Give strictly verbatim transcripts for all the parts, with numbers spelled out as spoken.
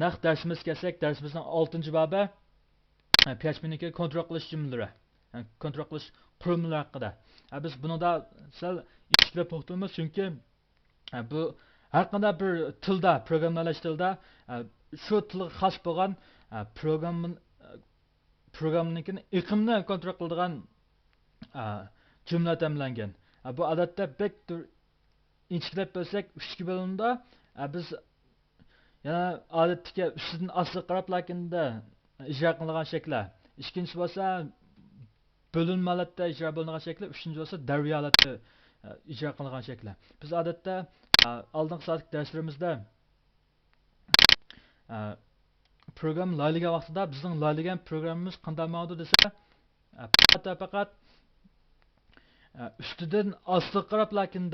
نەق دەرسىمىزگە كەلسەك، دەرسىمىزنىڭ ئالتىنچى بابى، ئە، پي ئېچ پى نىڭكى كونترول قىلىش جۈملىلىرى، يەنى كونترول قىلىش قۇرۇلمىلىرى ھەققىدە. ئە، بىز بۇنىڭدا سەل ئىشلەپ توختىلىمىز، چۈنكى، ئە، بۇ ھەر قانداق بىر تىلدا، پروگراممىلاش تىلىدا، ئە، شۇ تىلغا خاس بولغان، ئە، پروگرامما-، پروگراممىنىڭكىنى ئېقىمنى كونترول قىلىدىغان، ئە، جۈملە تەمىنلەنگەن. ئە، بۇ ئادەتتە بەك تۈر-، ئىنچىكىلەپ بۆلسەك، ئۈچكە بۆلۈنىدۇ. ئە، بىز يەنە ئادەتتىكى ئۈستىدىن ئاستىغا قاراپ، لېكىن ئىجرا قىلىنغان شەكىللەر. ئىككىنچىسى بولسا بۆلۈنمە ھالەتتە ئىجرا بولىدىغان شەكىللەر. ئۈچىنچى بولسا دەريا ھالەتتە، ئە، ئىجرا قىلىنغان شەكىللەر. بىز ئادەتتە، ئە، ئالدىنقى سائەتلىك دەرسلىرىمىزدە، ئە، پروگرامما لايىھەلىگەن ۋاقتىدا بىزنىڭ لايىھەلىگەن پروگراممىمىز قانداق ماڭىدۇ دېسە، ئە، پەقەت، پەقەت، ئە، ئۈستىدىن ئاستىغا قاراپ، لېكىن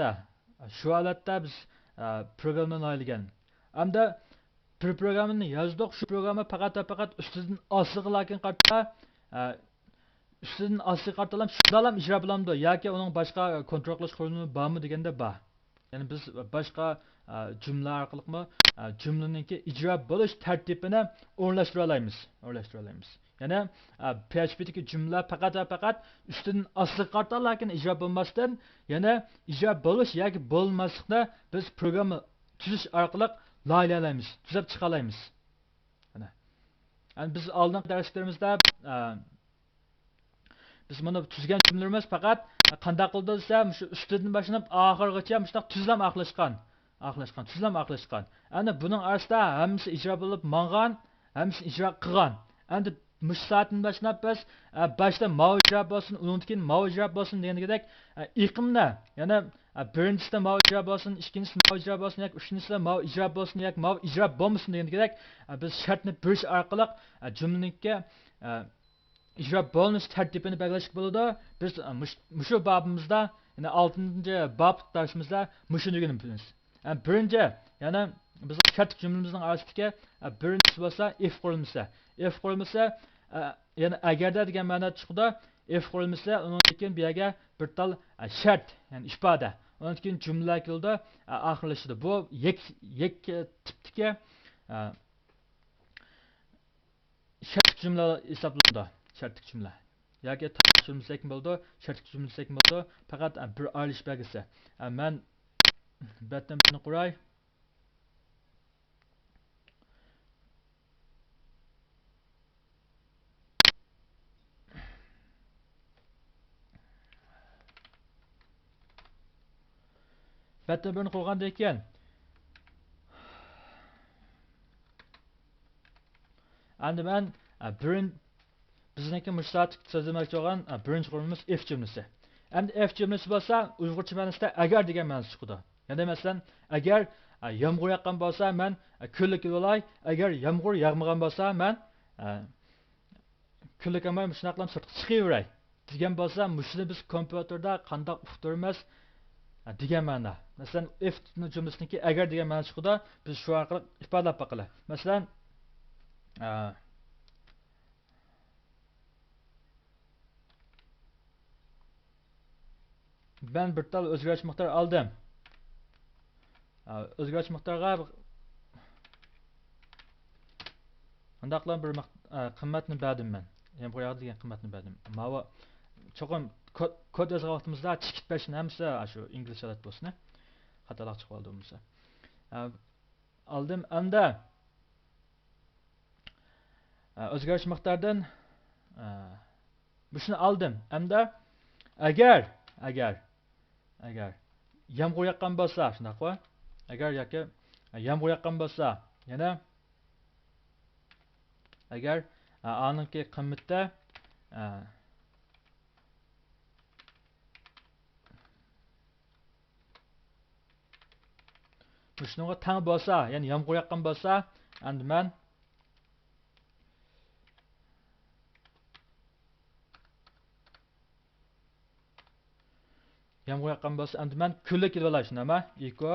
شۇ ھالەتتە بىز، ئە، پروگراممىنى لايىھەلىگەن. ئەمدى بىر پروگراممىنى يازدۇق، شۇ پروگرامما پەقەت، پەقەت ئۈستىدىن ئاستىغا، لېكىن قارىتا، ئە، ئۈستىدىن ئاستىغا قارىتىلام شۇنداقلام ئىجرا بولامدۇ ياكى ئۇنىڭ باشقا كونترول قىلىش قۇرۇلمىسى بارمۇ دېگەندە بار. يەنى بىز باشقا، ئە، جۈملە ئارقىلىقمۇ، ئە، جۈملىنىڭكى ئىجرا بولۇش تەرتىپىنى ئورۇنلاشتۇرالايمىز، ئورۇنلاشتۇرالايمىز. يەنى، ئە، پي ئېچ پى دىكى جۈملە پەقەت ۋە پەقەت ئۈستىدىن ئاستىغا قارىتا، لېكىن ئىجرا بولماستىن، يەنى ئىجرا بولۇش ياكى بولماسلىقنى بىز پروگرامما تۈزۈش ئارقىلىق لايىھەلەيمىز، تۈزەپ چىقالايمىز. ئەنە. يەنى بىز ئالدىنقى دەرسلىرىمىزدە، ئە، بىز مانا تۈزگەن جۈملىلىرىمىز پەقەت قانداق قىلىدۇ دېسە، مۇشۇ ئۈستىدىن باشلىنىپ ئاخىرغىچە مۇشۇنداق تۈزلەم ئاخىرلاشقان، ئاخىرلاشقان، تۈزلەم ئاخىرلاشقان. ئەنە بۇنىڭ ئارىسىدا ھەممىسى ئىجرا بولۇپ ماڭغان، ھەممىسىنى ئىجرا قىلغان. ئەمدى مۇشۇ سائەتتىن باشلاپ بىز، ئە، باشتا ماۋۇ ئىجرا بولسۇن، ئۇنىڭدىن كېيىن ماۋۇ ئىجرا بولسۇن دېگەندىكىدەك، ئە، ئېقىمنى، يەنى، ئە، بىرىنچىسىدە ماۋۇ ئىجرا بولسۇن، ئىككىنچىسىدە ماۋۇ ئىجرا بولسۇن ياكى ئۈچىنچىسىدە ماۋۇ ئىجرا بولسۇن ياكى ماۋۇ ئىجرا بولمىسۇن دېگەندىكىدەك، ئە، بىز شەرتنى بېرىش ئارقىلىق، ئە، جۈملىنىڭكى، ئە، ئىجرا بولۇنۇش تەرتىپىنى بەلگىلەشكە بولىدۇ. بىز، ئە، مۇش-، مۇشۇ بابىمىزدا، يەنى ئالتىنچى باب دەرسىمىزدە مۇشۇنى ئۆگىنىمىز. ئە، بىرىنچى، يەنى بىزنىڭ شەرتلىك جۈملىمىزنىڭ ئارىسىدىكى، ئە، بىرىنچىسى بولسا ئىف قۇرۇلمىسى. ئىف قۇرۇلمىسى، ئە، يەنى ئەگەردە دېگەن مەنىدە چىقىدۇ. ئىف قۇرۇلمىسى، ئۇنىڭدىن كېيىن بۇ يەرگە بىر تال، ئە، شەرت، يەنى ئىپادە. ئۇنىڭدىن كېيىن جۈملە كېلىدۇ، ئە، ئاخىرلىشىدۇ. بۇ يەك-، يەككە تىپتىكى، ئە، شەرتلىك جۈملە ھېسابلىنىدۇ. شەرتلىك جۈملە. ياكى تاۋۇش جۈملە دېسەكمۇ بولىدۇ، شەرتلىك جۈملە دېسەكمۇ بولىدۇ. پەقەت، ئە، بىر ئايرىلىش بەلگىسى. ئە، مەن بەتنى بىرنى قۇراي. بەتنى بىرنى قۇرغاندىن كېيىن، ئەمدى مەن، ئە، بىرىن-، بىزنىڭكى مۇشۇ سائەتتىكى سۆزلىمەكچى بولغان، ئە، بىرىنچى قۇرۇلمىمىز ئىف جۈملىسى. ئەمدى ئىف جۈملىسى بولسا ئۇيغۇرچە مەنىسىدە ئەگەر دېگەن مەنىسى چىقىدۇ. يەنى مەسىلەن، ئەگەر، ئە، يامغۇر ياغقان بولسا، مەن، ئە، كۈنلۈك كېلىۋالاي، ئەگەر يامغۇر ياغمىغان بولسا، مەن، ئە، كۈنلۈك يەنە مۇشۇنداقلا سىرتقا چىقىۋېرەي دېگەن بولسا، مۇشۇنى بىز كومپيۇتېردا قانداق ئۇقتۇرىمىز دېگەن مەنىدە. مەسىلەن، ئىف جۈملىسىنىڭكى ئەگەر دېگەن مەنىسى چىقىدۇ، بىز شۇ ئارقىلىق ئىپادىلەپ باقىلى. مەسىلەن، ئە، مەن بىر تال ئۆزگەرگۈچ مىقدار ئالدىم. ئا، ئۆزگەرگۈچ مىقدارغا مۇنداقلا بىر مىق-، ئا، قىممەتنى بەردىم مەن. يامغۇر ياغدى دېگەن قىممەتنى بەردىم. ماۋۇ چوقۇم كود، كود يازغان ۋاقتىمىزدا چېكىت بەرسۇن ھەممىسى، ئا، شۇ ئىنگلىزچە ھالەت بولسۇن. خاتالىق چىقىۋالدى بولمىسا. ئا، ئالدىم. ئەمدى ئۆزگەرگۈچ مىقداردىن مۇشۇنى ئالدىم. ئەمدى ئەگەر، ئەگەر، ئەگەر يامغۇر ياغقان بولسا، شۇنداققۇ؟ ئەگەر ياكى يامغۇر ياغقان بولسا، يەنە ئەگەر ئانىڭكى قىممىتى مۇشۇنىڭغا تەڭ بولسا، يەنى يامغۇر ياغقان بولسا، ئەمدى مەن يامغۇر ياغقان بولسا، ئەمدى مەن كۈنلۈك ئېلىۋالاي، شۇنداقمۇ؟ ئېكو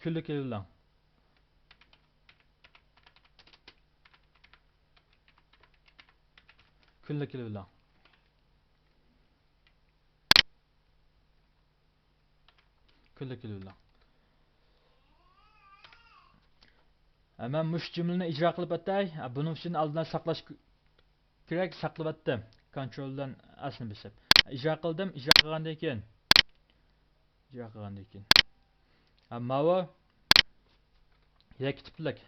كۈنلۈك ئېلىۋېلىڭ. كۈنلۈك ئېلىۋېلىڭ. كۈنلۈك ئىللۇلۇڭ. ھە، مەن مۇشۇ جۈملىنى ئىجرا قىلىپ ئۆتەي. ھە، بۇنىڭ ئۈچۈن ئالدىن ساقلاش كېرەك، ساقلىۋەتتىم. كونترول بىلەن ئەسنى بېسىپ. ئىجرا قىلدىم، ئىجرا قىلغاندىن كېيىن. ئىجرا قىلغاندىن كېيىن. ھە، ماۋۇ يەككە تىپلىق.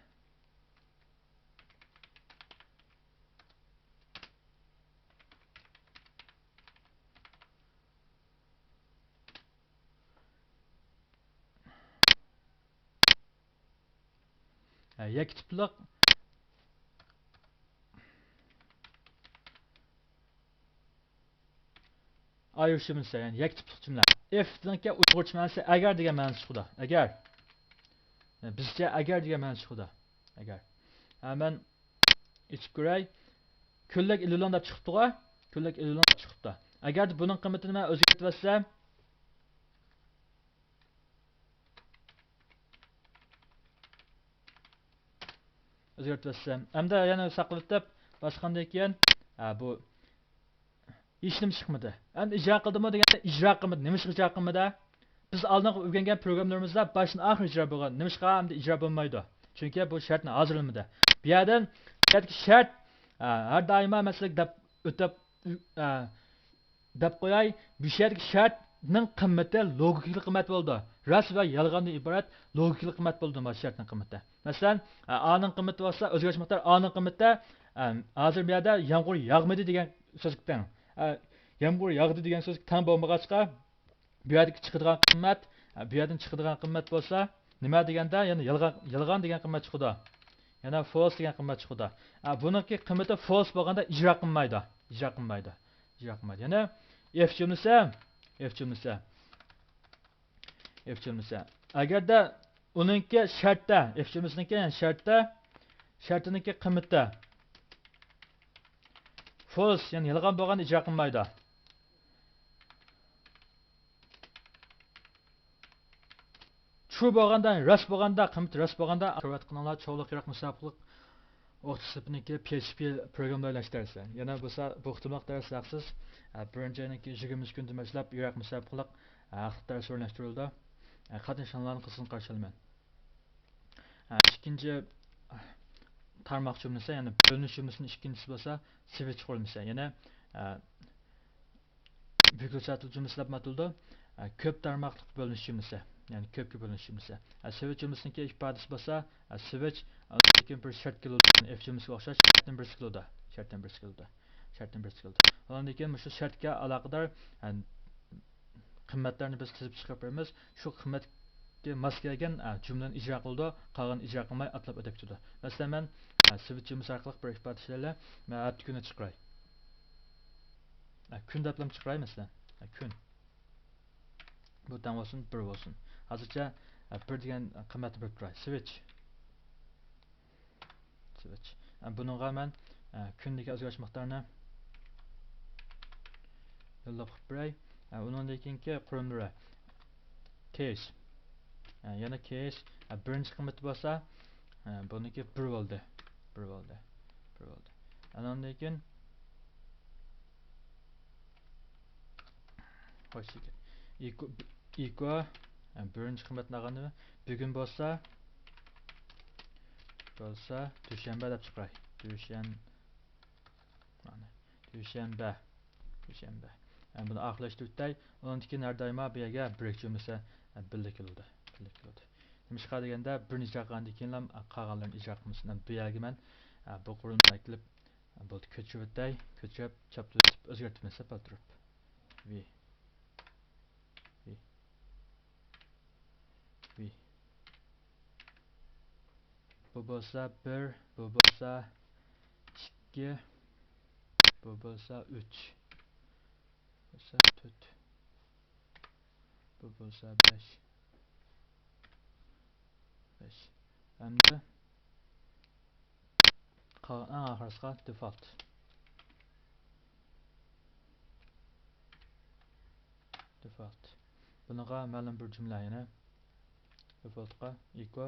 ھە، يەككە تىپلىق ئايرىش جۈملىسى، يەنى يەككە تىپلىق جۈملە. ئىف نىڭكى ئۇيغۇرچە مەنىسى ئەگەر دېگەن مەنىسى چىقىدۇ. ئەگەر. يەنى بىزچە ئەگەر دېگەن مەنىسى چىقىدۇ. ئەگەر. ھە، مەن ئېچىپ كۆرەي. كۈنلۈك ئىللۇلۇڭ دەپ چىقىپتىغۇ. كۈنلۈك ئىللۇلۇڭ دەپ چىقىپتۇ. ئەگەردە بۇنىڭ قىممىتىنى مەن ئۆزگەرتىۋەتسەم، ئۆزگەرتىۋەتسەم. ئەمدى يەنە ساقلىۋېتىپ، باشقاندىن كېيىن، ھە، بۇ ھېچنېمە چىقمىدى. ئەمدى ئىجرا قىلدىمۇ دېگەندە، ئىجرا قىلمىدى. نېمىشقا ئىجرا قىلمىدى؟ بىز ئالدىنقى ئۆگەنگەن پروگراممىلىرىمىزدا باشتىن ئاخىر ئىجرا بولغان. نېمىشقا ئەمدى ئىجرا بولمايدۇ؟ چۈنكى بۇ شەرتنى ھازىرلىمىدى. بۇ يەردىن، بۇ يەردىكى شەرت، ھە، ھەر دائىما مەسىلەن دەپ ئۆتۈپ، ھە، دەپ قوياي، بۇ يەردىكى شەرتنىڭ قىممىتى لوگىكىلىق قىممەت بولىدۇ. راست ۋە يالغاندىن ئىبارەت لوگىكىلىق قىممەت بولىدۇ مانا شەرتنىڭ قىممىتى. مەسىلەن، ئانىڭ قىممىتى بولسا، ئۆزگەرتىش مىقدارى ئانىڭ قىممىتى، ھازىر بۇ يەردە يامغۇر ياغمىدى دېگەن سۆزگە تەڭ. يامغۇر ياغدى دېگەن سۆزگە تەڭ بولمىغاچقا، بۇ يەردىكى چىقىدىغان قىممەت، بۇ يەردىن چىقىدىغان قىممەت بولسا، نېمە دېگەندە، يەنە يالغان، يالغان دېگەن قىممەت چىقىدۇ. يەنە فولس دېگەن قىممەت چىقىدۇ. بۇنىڭكى قىممىتى فولس بولغاندا ئىجرا قىلمايدۇ. ئىجرا قىلمايدۇ. ئىجرا قىلمايدۇ. يەنە ئىف جۈملىسى، ئىف جۈملىسى. ئىف جۈملىسى. ئەگەردە ئۇنىڭكى شەرتتە، ئىف جۈملىسىنىڭكى، يەنى شەرتتە، شەرتىنىڭكى قىممىتى فولس، يەنى يالغان بولغاندا ئىجرا قىلمايدۇ. ترۇ بولغاندا، راست بولغاندا، قىممىتى راست بولغاندا، قىلىۋاتقىنىڭلار چوغلۇق يىراق مۇسابىقىلىق ئوقۇتۇش سىنىپىنىڭكى پي ئېچ پى پروگراممىلار ئويناش دەرسى. يەنە بولسا بۇ قېتىملىق دەرس ھەقسىز. ئە، بىرىنچى ئاينىڭكى يىگىرمىنچى كۈنىدىن باشلاپ يىراق مۇسابىقىلىق، ئە، ھەقلىق دەرس ئورۇنلاشتۇرۇلىدۇ. ئە، قاتنىشىشىڭلارنى قىزغىن قارشى ئالىمەن. ئە، ئىككىنچى، ئە، تارماق جۈملىسى، يەنى بۆلۈنۈش جۈملىسىنىڭ ئىككىنچىسى بولسا سۋىچ قۇرۇلمىسى. يەنى، ئە، ۋىكلىساتىل جۈملىسى دەپمۇ ئاتىلىدۇ. ئە، كۆپ تارماقلىق بۆلۈنۈش جۈملىسى، يەنى كۆپكە بۆلۈنۈش جۈملىسى. ئە، سۋىچ جۈملىسىنىڭكى ئىپادىسى بولسا، ئە، سۋىچ، ئاندىن كېيىن بىر شەرت كېلىدۇ. ئىف جۈملىسىگە ئوخشاش شەرتتىن بىرسى كېلىدۇ. شەرتتىن بىرسى كېلىدۇ. شەرتتىن بىرسى كېلىدۇ. ئۇنىڭدىن كېيىن مۇشۇ شەرتكە ئالاقىدار، ئە، قىممەتلەرنى بىز تىزىپ چىقىرىپ بېرىمىز. شۇ قىممەتكە ماس كەلگەن، ئە، جۈملىنى ئىجرا قىلىدۇ، قالغىنىنى ئىجرا قىلماي ئاتلاپ ئۆتۈپ كېتىدۇ. مەسىلەن، مەن، ئە، سۋىچ جۈملىسى ئارقىلىق بىر ئىپادە ئىشلەيلى. مەن ھەپتە كۈنى چىقىراي. ئە، كۈن دەپلا چىقىراي مەسىلەن. ئە، كۈن. بۇ تەڭ بولسۇن، بىر بولسۇن. ھازىرچە، ئە، بىر دېگەن قىممەتنى بېرىپ تۇراي. سۋىچ. سۋىچ. ئە، بۇنىڭغا مەن، ئە، كۈندىكى ئۆزگىرىش مىقدارىنى يوللاپ قىلىپ بېرەي. ئە، ئۇنىڭدىن كېيىنكى قۇرۇملىرى. كېيس. ئە، يەنە كېيس. ئە، بىرىنچى قىممىتى بولسا، ئە، بۇنىڭكى بىر بولدى. بىر بولدى. بىر بولدى. ئاناندىن كېيىن خوش ئىكەن. ئىكو، ئىكو، ئە، بىرىنچى قىممەتنى ئالغاندا بۈگۈن بولسا، بولسا دۈشەنبە دەپ چىقىراي. دۈشەن-، مانا، دۈشەنبە. دۈشەنبە. ئە، بۇنى ئاخىرلاشتۇرۇپ ئۆتەي. ئۇنىڭدىن كېيىن ھەر دائىما بۇ يەرگە بىر ئىككى جۈملىسى، ئە، بىللە كېلىدۇ. بىللە كېلىدۇ. نېمىشقا دېگەندە، بىرنى ئىجرا قىلغاندىن كېيىنلا، ئە، قالغانلىرىنى ئىجرا قىلمىسۇن. ئەمدى بۇ يەرگە مەن، ئە، بۇ قۇرۇلمىنى ئەكېلىپ، ئە، بولدى، كۆچۈرۈۋېتەي. كۆچۈرۈپ، چاپلىۋېتىپ، ئۆزگەرتىمىز سەپەل تۇرۇپ. ۋى. ۋى. ۋى. بۇ بولسا بىر، بۇ بولسا ئىككى، بۇ بولسا ئۈچ، بولسا تۆت، بۇ بولسا بەش، بەش. ئەمدى قا-، ئەڭ ئاخىرسىغا دېفالت. دېفالت. بۇنىڭغا مەلۇم بىر جۈملە يەنە. دېفالتقا ئىكو.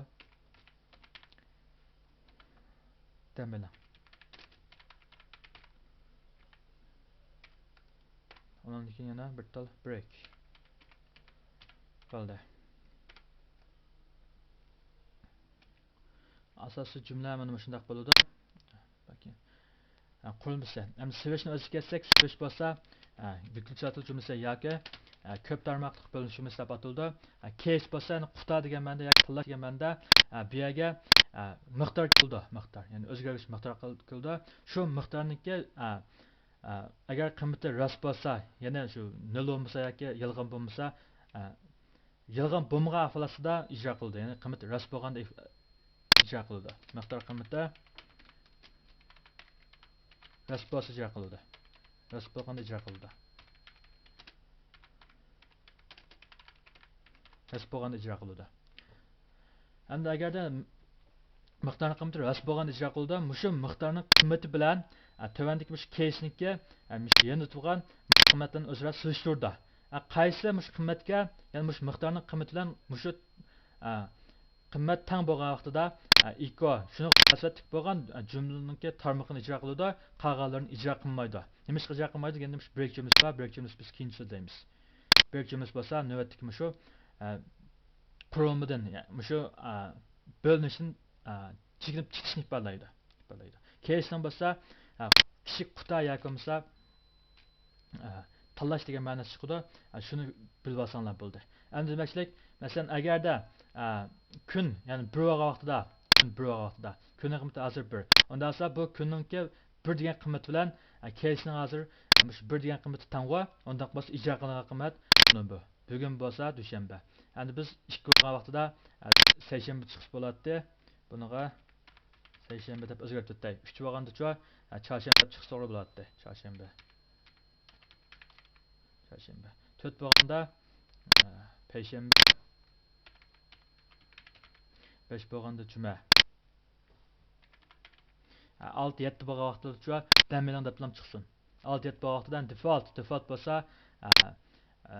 دەم بېرىڭ. ئۇنىڭدىن كېيىن يەنە بىر تال برېك. بولدى. ئاساسىي جۈملە مانا مۇشۇنداق بولىدۇ. ھە، قۇرۇلمىسى. ئەمدى سۋىچنى ئۆزىگە كەلسەك، سۋىچ بولسا، ھە، ۋىكلىچاتىل جۈملىسى ياكى، ھە، كۆپ تارماقلىق بۆلۈنۈش جۈملىسى دەپ ئاتىلىدۇ. ھە، كېيس بولسا، يەنى قۇتا دېگەن مەنىدە ياكى تاللاش دېگەن مەنىدە، ھە، بۇ يەرگە، ھە، مىقدار كېلىدۇ، مىقدار. يەنى ئۆزگەرگۈچ مىقدار قىل-، كېلىدۇ. شۇ مىقدارنىڭكى، ھە، ئە، ئەگەر قىممىتى راست بولسا، يەنى شۇ نۆل بولمىسا ياكى يالغان بولمىسا، ئە، يالغان بولمىغان ھالەتتە ئىجرا قىلىدۇ. يەنى قىممىتى راست بولغاندا ئىف-، ئىجرا قىلىدۇ. مىقدار قىممىتى راست بولسا ئىجرا قىلىدۇ. راست بولغاندا ئىجرا قىلىدۇ. راست بولغاندا ئىجرا قىلىدۇ. ئەمدى ئەگەردە مىقدارنىڭ قىممىتى راست بولغاندا ئىجرا قىلىدۇ. مۇشۇ مىقدارنىڭ قىممىتى بىلەن، ئە، تۆۋەندىكى مۇشۇ كېيسنىڭكى، ئە، مۇشۇ يېنىدا تۇرغان قىممەتلەرنى ئۆزئارا سېلىشتۇرىدۇ. ئە، قايسى مۇشۇ قىممەتكە، يەنى مۇشۇ مىقدارنىڭ قىممىتى بىلەن مۇشۇ، ئە، قىممەت تەڭ بولغان ۋاقتىدا، ئە، ئېكو، شۇنىڭغا مۇناسىۋەتلىك بولغان، ئە، جۈملىنىڭكى تارمىقىنى ئىجرا قىلىدۇ، قالغانلىرىنى ئىجرا قىلمايدۇ. نېمىشقا ئىجرا قىلمايدۇ دېگەندە، مۇشۇ برېك جۈملىسى بار، برېك جۈملىسى بىز كېيىن سۆزلەيمىز. برېك جۈملىسى بولسا نۆۋەتتىكى مۇشۇ، ئە، قۇرۇلمىدىن، يە-، مۇشۇ، ئە، بۆلۈنۈشتىن، ئە، چېكىنىپ چىقىشنى ئىپادىلەيدۇ. ئىپادىلەيدۇ. كېيسنىڭ بولسا، ئە، كىچىك قۇتا ياكى بولمىسا، ئە، تاللاش دېگەن مەنىسى چىقىدۇ. ئە، شۇنى بىلىپ ئالساڭلار بولدى. ئەمدى دېمەكچىلىك، مەسىلەن، ئەگەردە، ئە، كۈن، يەنى بىر بولغان ۋاقتىدا، كۈن بىر بولغان ۋاقتىدا، كۈننىڭ قىممىتى ھازىر بىر. ئۇنداق بولسا بۇ كۈننىڭكى بىر دېگەن قىممىتى بىلەن، ئە، كېيسنىڭ ھازىر، ئە، مۇشۇ بىر دېگەن قىممىتى تەڭغۇ. ئۇنداق بولسا ئىجرا قىلىنغان قىممەت مانا بۇ. بۈگۈن بولسا دۈشەنبە. ئەمدى بىز ئىككى بولغان ۋاقتىدا، ئە، سەيشەنبە چىقسا بولاتتى. بۇنىڭغا سەيشەنبە دەپ ئۆزگەرتىۋېتەي. ئۈچ بولغاندىچۇ، ئە، چارشەنبە دەپ چىقسا توغرا بولاتتى. چارشەنبە. چارشەنبە. تۆت بولغاندا، ئە، پەيشەنبە. بەش بولغاندا جۈمە. ئە، ئالتە، يەتتە بولغان ۋاقتىدىچۇ، دەم ئېلىڭ دەپلام چىقسۇن. ئالتە، يەتتە بولغان ۋاقتىدا دېفالت، دېفالت بولسا، ئە، ئە،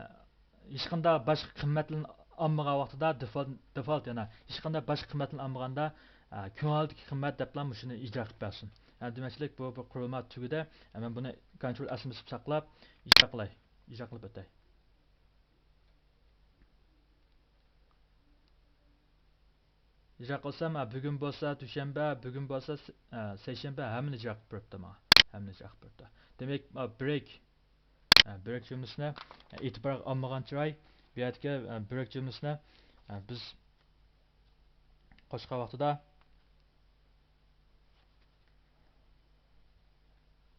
ھېچقانداق باشقا قىممەتلەرنى ئالمىغان ۋاقتىدا دېفالت، دېفالت يەنە ھېچقانداق باشقا قىممەتلەرنى ئالمىغاندا، ئە، كۆڭۈلدىكى قىممەت دەپلا مۇشۇنى ئىجرا قىلىپ بەرسۇن. ئە، دېمەكچىلىك بۇ، بۇ قۇرۇلما تۈگىدى. ئە، مەن بۇنى كونترول ئەس بېسىپ ساقلاپ ئىجرا قىلاي. ئىجرا قىلىپ ئۆتەي. ئىجرا قىلسام، ئە، بۈگۈن بولسا دۈشەنبە، بۈگۈن بولسا س-، ئە، سەيشەنبە، ھەممىنى ئىجرا قىلىپ بېرىپتۇ ماڭا. ھەممىنى ئىجرا قىلىپ بېرىپتۇ. دېمەك، ئە، برېك، ئە، برېك جۈملىسىنى، ئە، ئېتىبارغا ئالمىغان چىراي. بۇ يەردىكى، ئە، برېك جۈملىسىنى، ئە، بىز قوشقان ۋاقتىدا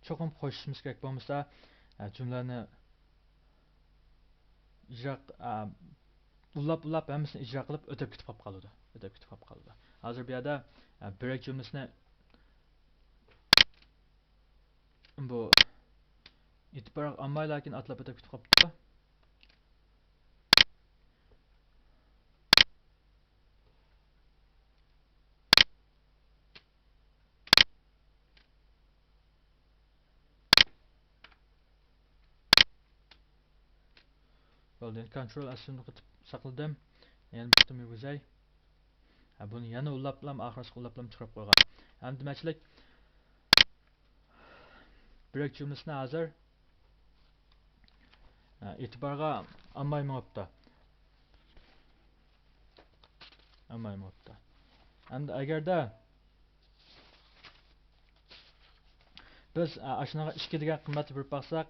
چوقۇم قوشۇشىمىز كېرەك، بولمىسا، ئە، جۈملىلەرنى ئىجرا، ئە، ئۇلاپ، ئۇلاپ ھەممىسىنى ئىجرا قىلىپ ئۆتۈپ كېتىپ قالىدۇ. ئۆتۈپ كېتىپ قالىدۇ. ھازىر بۇ يەردە، ئە، برېك جۈملىسىنى بۇ ئېتىبارغا ئالماي، لېكىن ئاتلاپ ئۆتۈپ كېتىپ قاپتۇ. بولدى، كونترول ئەس نۇقتا قىلىپ ساقلىدىم. يەنە بىر قېتىم يۈرگۈزەي. ھە، بۇنى يەنە ئۇلاپلام، ئاخىرقى ئۇلاپلام چىقىرىپ قويغان. ھەم دېمەكچىلىك، برېك جۈملىسىنى ھازىر، ھە، ئېتىبارغا ئالماي مېڭىپتۇ. ئالماي مېڭىپتۇ. ئەمدى ئەگەردە بىز، ئە، ئاشۇنىڭغا ئىككى دېگەن قىممەتنى بېرىپ باقساق،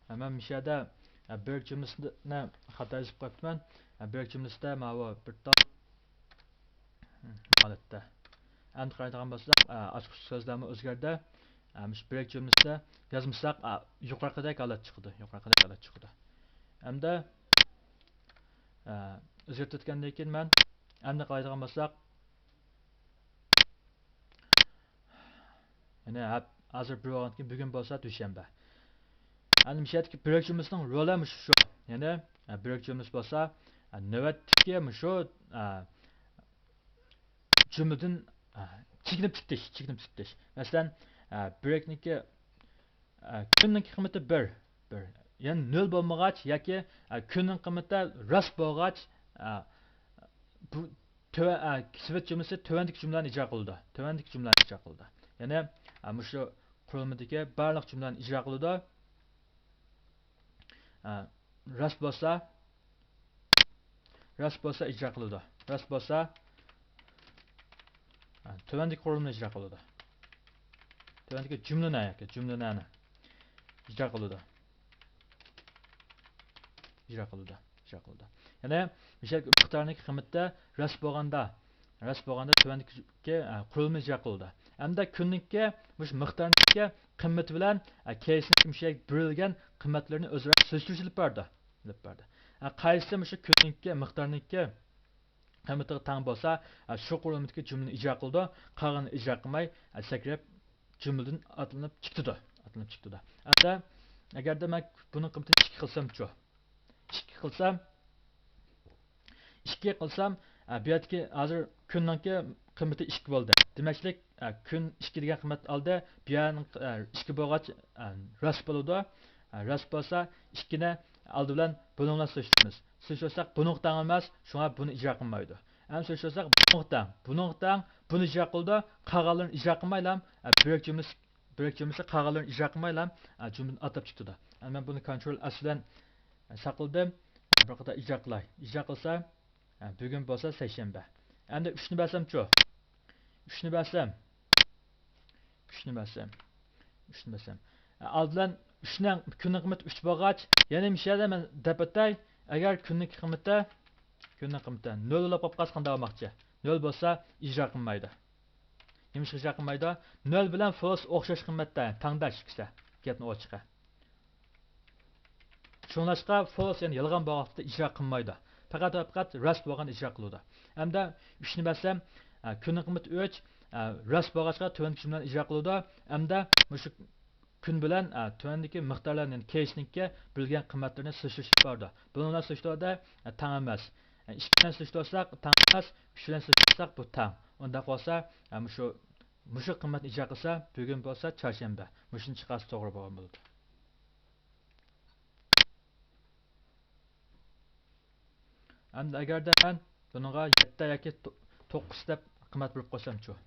ھە، مەن مۇشۇ يەردە، ئە، برېك جۈملىسىنى خاتا يېزىپ قويۇپتىمەن. ئە، برېك جۈملىسىدە ماۋۇ بىر تال ھالەتتە. ئەمدى قارايدىغان بولساق، ئە، ئاچقۇچ سۆزلەرمۇ ئۆزگەردى. ئە، مۇشۇ برېك جۈملىسىدە يازمىساق، ئە، يۇقىرىقىدەك ھالەت چىقىدۇ. يۇقىرىقىدەك ھالەت چىقىدۇ. ئەمدى، ئە، ئۆزگەرتىۋەتكەندىن كېيىن مەن ئەمدى قارايدىغان بولساق، يەنى ھەپ-، ھازىر بىر بولغاندىن كېيىن بۈگۈن بولسا دۈشەنبە. ئەمدى مۇشۇ يەردىكى برېك جۈملىسىنىڭ رولى مۇشۇ شۇ. يەنى، ئە، برېك جۈملىسى بولسا، ئە، نۆۋەتتىكى مۇشۇ، ئە، جۈملىدىن، ئە، چېكىنىپ تىكىتىش، چېكىنىپ تىكىتىش. مەسىلەن، ئە، برېكنىڭكى، ئە، كۈننىڭكى قىممىتى بىر، بىر. يەنى نۆل بولمىغاچ ياكى، ئە، كۈننىڭ قىممىتى راست بولغاچ، ئە، بۇ تۆۋە-، ئە، سۋىچ جۈملىسى تۆۋەندىكى جۈملىلەرنى ئىجرا قىلىدۇ. تۆۋەندىكى جۈملىلەرنى ئىجرا قىلىدۇ. يەنى، ئە، مۇشۇ قۇرۇلمىدىكى بارلىق جۈملىلەرنى ئىجرا قىلىدۇ. ئە، راست بولسا، راست بولسا ئىجرا قىلىدۇ. راست بولسا، ھە، تۆۋەندىكى قۇرۇلمىنى ئىجرا قىلىدۇ. تۆۋەندىكى جۈملىنى ياكى جۈملىنى ئىجرا قىلىدۇ. ئىجرا قىلىدۇ. ئىجرا قىلىدۇ. يەنى مىسال مىقدارنىڭ قىممىتى راست بولغاندا، راست بولغاندا تۆۋەندىكى، ئە، قۇرۇلما ئىجرا قىلىدۇ. ئەمدى كۈننىڭكى مۇشۇ مىقدارنىڭكى قىممىتى بىلەن، ئە، كېيسنىڭكى مۇشۇ بېرىلگەن قىممەتلىرىنى ئۆزئارا سېلىشتۇرۇش ئېلىپ بارىدۇ. ئېلىپ بارىدۇ. ئە، قايسى مۇشۇ كۈننىڭكى مىقدارنىڭكى قىممىتىغا تەڭ بولسا، ئە، شۇ قۇرۇلمىدىكى جۈملىنى ئىجرا قىلىدۇ، قالغىنىنى ئىجرا قىلماي، ئە، سەكرەپ جۈملىدىن ئاتلىنىپ چىقىدۇ. ئاتلىنىپ چىقىدۇ. ئەمدى ئەگەردە مەن بۇنىڭ قىممىتىنى ئىككى قىلسامچۇ؟ ئىككى قىلسام، ئىككى قىلسام، ئە، بۇ يەردىكى ھازىر كۈننىڭكى قىممىتى ئىككى بولدى. دېمەكلىك، ئە، كۈن ئىككى دېگەن قىممەت ئالدى، بۇ يەرنىڭ، ئە، ئىككى بولغاچ، ئە، راست بولىدۇ. ئە، راست بولسا، ئىككىنى ئالدى بىلەن بۇنىڭ بىلەن سېلىشتۇرىمىز. سېلىشتۇرساق، بۇنىڭغا تەڭ ئەمەس، شۇڭا بۇنى ئىجرا قىلمايدۇ. ئەمدى سېلىشتۇرساق، بۇنىڭغا تەڭ، بۇنىڭغا تەڭ، بۇنى ئىجرا قىلىدۇ، قالغانلىرىنى ئىجرا قىلمايلا، ئە، بۆلەك جۈملىسى، بۆلەك جۈملىسى قالغانلىرىنى ئىجرا قىلمايلا، ئە، جۈملىنى ئاتاپ چىقىدۇ. ئەمدى مەن بۇنى كونترول ئېس بىلەن ساقلىدىم. بىر قېتىم ئىجرا قىلاي. ئىجرا قىلسا، ھە، بۈگۈن بولسا سەيشەنبە. ئەمدى ئۈچنى بەرسەمچۇ؟ ئۈچنى بەرسەم. ئۈچنى بەرسەم. ئۈچنى بەرسەم. ئالدى بىلەن ئۈچنىڭ، كۈننىڭ قىممىتى ئۈچ بولغاچ، يەنە مۇشۇ يەردە مەن دەپ ئۆتەي. ئەگەر كۈننىڭ قىممىتى، كۈننىڭ قىممىتى نۆل بولۇپ قالسا قانداق بولماقچى؟ نۆل بولسا ئىجرا قىلمايدۇ. نېمىشقا ئىجرا قىلمايدۇ؟ نۆل بىلەن فولس ئوخشاش قىممەتتە، تەڭداش ئىككىسى. گەپنىڭ ئوچۇقى. شۇڭلاشقا فولس، يەنى يالغان بولغان ۋاقىتتا ئىجرا قىلمايدۇ. پەقەت ۋە پەقەت راست بولغان ئىجرا قىلىدۇ. ئەمدى ئۈچنى بەرسەم، ئە، كۈننىڭ قىممىتى ئۈچ، ئە، راست بولغاچقا تۆۋەندىكى جۈملىنى ئىجرا قىلىدۇ. ئەمدى مۇشۇ كۈن بىلەن، ئە، تۆۋەندىكى مىقدارلارنى، يەنى كېيسنىڭكى بېرىلگەن قىممەتلىرىنى سېلىشتۇرۇش بارىدۇ. بۇنىڭ بىلەن سېلىشتۇرغاندا، ئە، تەڭ ئەمەس. ئە، ئىككى بىلەن سېلىشتۇرساق تەڭ ئەمەس، ئۈچ بىلەن سېلىشتۇرساق بۇ تەڭ. ئۇنداق بولسا، ئە، مۇشۇ، مۇشۇ قىممەتنى ئىجرا قىلسا، بۈگۈن بولسا چارشەنبە. مۇشۇنى چىقارسا توغرا بولغان بولىدۇ. ئەمدى ئەگەردە مەن بۇنىڭغا يەتتە ياكى تو-، توققۇز دەپ قىممەت بېرىپ قويسامچۇ؟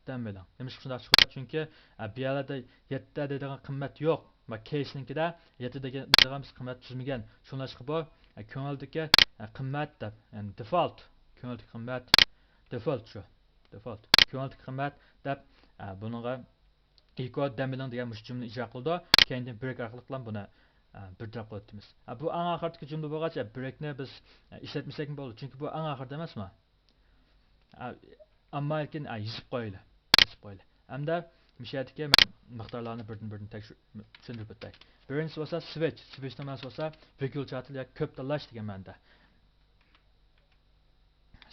دەم بېرىڭ. نېمىشقا شۇنداق چىقىدۇ؟ چۈنكى، ئە، بۇ يەردە يەتتە دەيدىغان قىممەت يوق. ۋە كېيسنىڭكىدە يەتتە دەيدىغان بىز قىممەت تۈزمىگەن. شۇڭلاشقا بۇ، ئە، كۆڭۈلدىكى، ئە، قىممەت دەپ، يەنى دېفالت. كۆڭۈلدىكى قىممەت، دېفالت شۇ. دېفالت. كۆڭۈلدىكى قىممەت دەپ، ئە، بۇنىڭغا ئېكو دەم ئېلىڭ دېگەن مۇشۇ جۈملىنى ئىجرا قىلىدۇ. كەينىدىن برېك ئارقىلىقلا بۇنى، ئە، بىر تەرەپ قىلىۋېتىمىز. ئە، بۇ ئەڭ ئاخىرىدىكى جۈملە بولغاچ، ئە، برېكنى بىز، ئە، ئىشلەتمىسەكمۇ بولىدۇ. چۈنكى بۇ ئەڭ ئاخىرىدا ئەمەسمۇ؟ ئە، ئەمما لېكىن، ئە، يېزىپ قويايلى. يېزىپ قويايلى. ئەمدى مۇشۇ يەردىكى مىقدارلارنى بىردىن-بىردىن تەكشۈر-، چۈشەندۈرۈپ ئۆتەي. بىرىنچىسى بولسا سۋىچ. سۋىچنىڭ مەنىسى بولسا ۋىكۇل چاتىل ياكى كۆپ تاللاش دېگەن مەنىدە.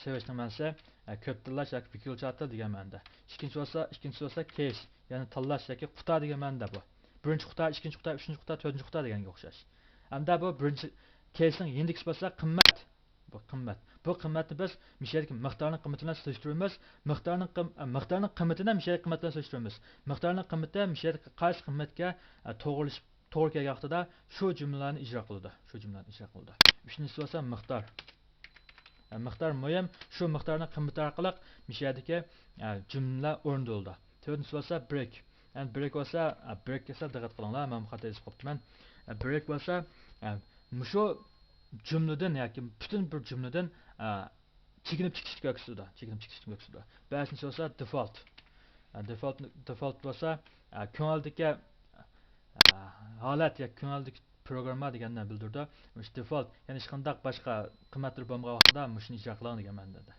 سېلىشنىڭ مەنىسى، ئە، كۆپ تاللاش ياكى ۋىكۇل چاتىل دېگەن مەنىدە. ئىككىنچى بولسا، ئىككىنچىسى بولسا كېيس، يەنى تاللاش ياكى قۇتا دېگەن مەنىدە بۇ. بىرىنچى قۇتا، ئىككىنچى قۇتا، ئۈچىنچى قۇتا، تۆتىنچى قۇتا دېگەنگە ئوخشاش. ئەمدى بۇ بىرىنچى كېيسنىڭ يېنىدىكىسى بولسا قىممەت. بۇ قىممەت. بۇ قىممەتنى بىز مۇشۇ يەردىكى مىقدارنىڭ قىممىتى بىلەن سېلىشتۇرىمىز. مىقدارنىڭ قىم-، ئە، مىقدارنىڭ قىممىتىنى مۇشۇ يەردىكى قىممەت بىلەن سېلىشتۇرىمىز. مىقدارنىڭ قىممىتى مۇشۇ يەردىكى قايسى قىممەتكە، ئە، توغرىلىشىپ، توغرا كەلگەن ۋاقتىدا شۇ جۈملىلەرنى ئىجرا قىلىدۇ. شۇ جۈملىلەرنى ئىجرا قىلىدۇ. ئۈچىنچىسى بولسا مىقدار. ئە، مىقدار مۇھىم. شۇ مىقدارنىڭ قىممىتى ئارقىلىق مۇشۇ يەردىكى، ئە، جۈملىلەر ئورۇندىلىدۇ. تۆتىنچىسى بولسا برېك. يەنى برېك بولسا، ئە، برېك دېسە دىققەت قىلىڭلار، مەن خاتا يېزىپ قوپتىمەن. ئە، برېك بولسا، ئە، مۇشۇ جۈملىدىن ياكى پۈتۈن بىر جۈملىدىن، ئە، چېكىنىپ چىقىشنى كۆرسىتىدۇ. چېكىنىپ چىقىشنى كۆرسىتىدۇ. بەشىنچىسى بولسا دېفالت. ئە، دېفالت، دېفالت بولسا، ئە، كۆڭۈلدىكى، ئە، ھالەت ياكى كۆڭۈلدىكى پروگرامما دېگەننى بىلدۈرىدۇ. مۇشۇ دېفالت، يەنى ھېچقانداق باشقا قىممەتلىرى بولمىغان ۋاقىتتا مۇشۇنى ئىجرا قىلىڭ دېگەن مەنىدە.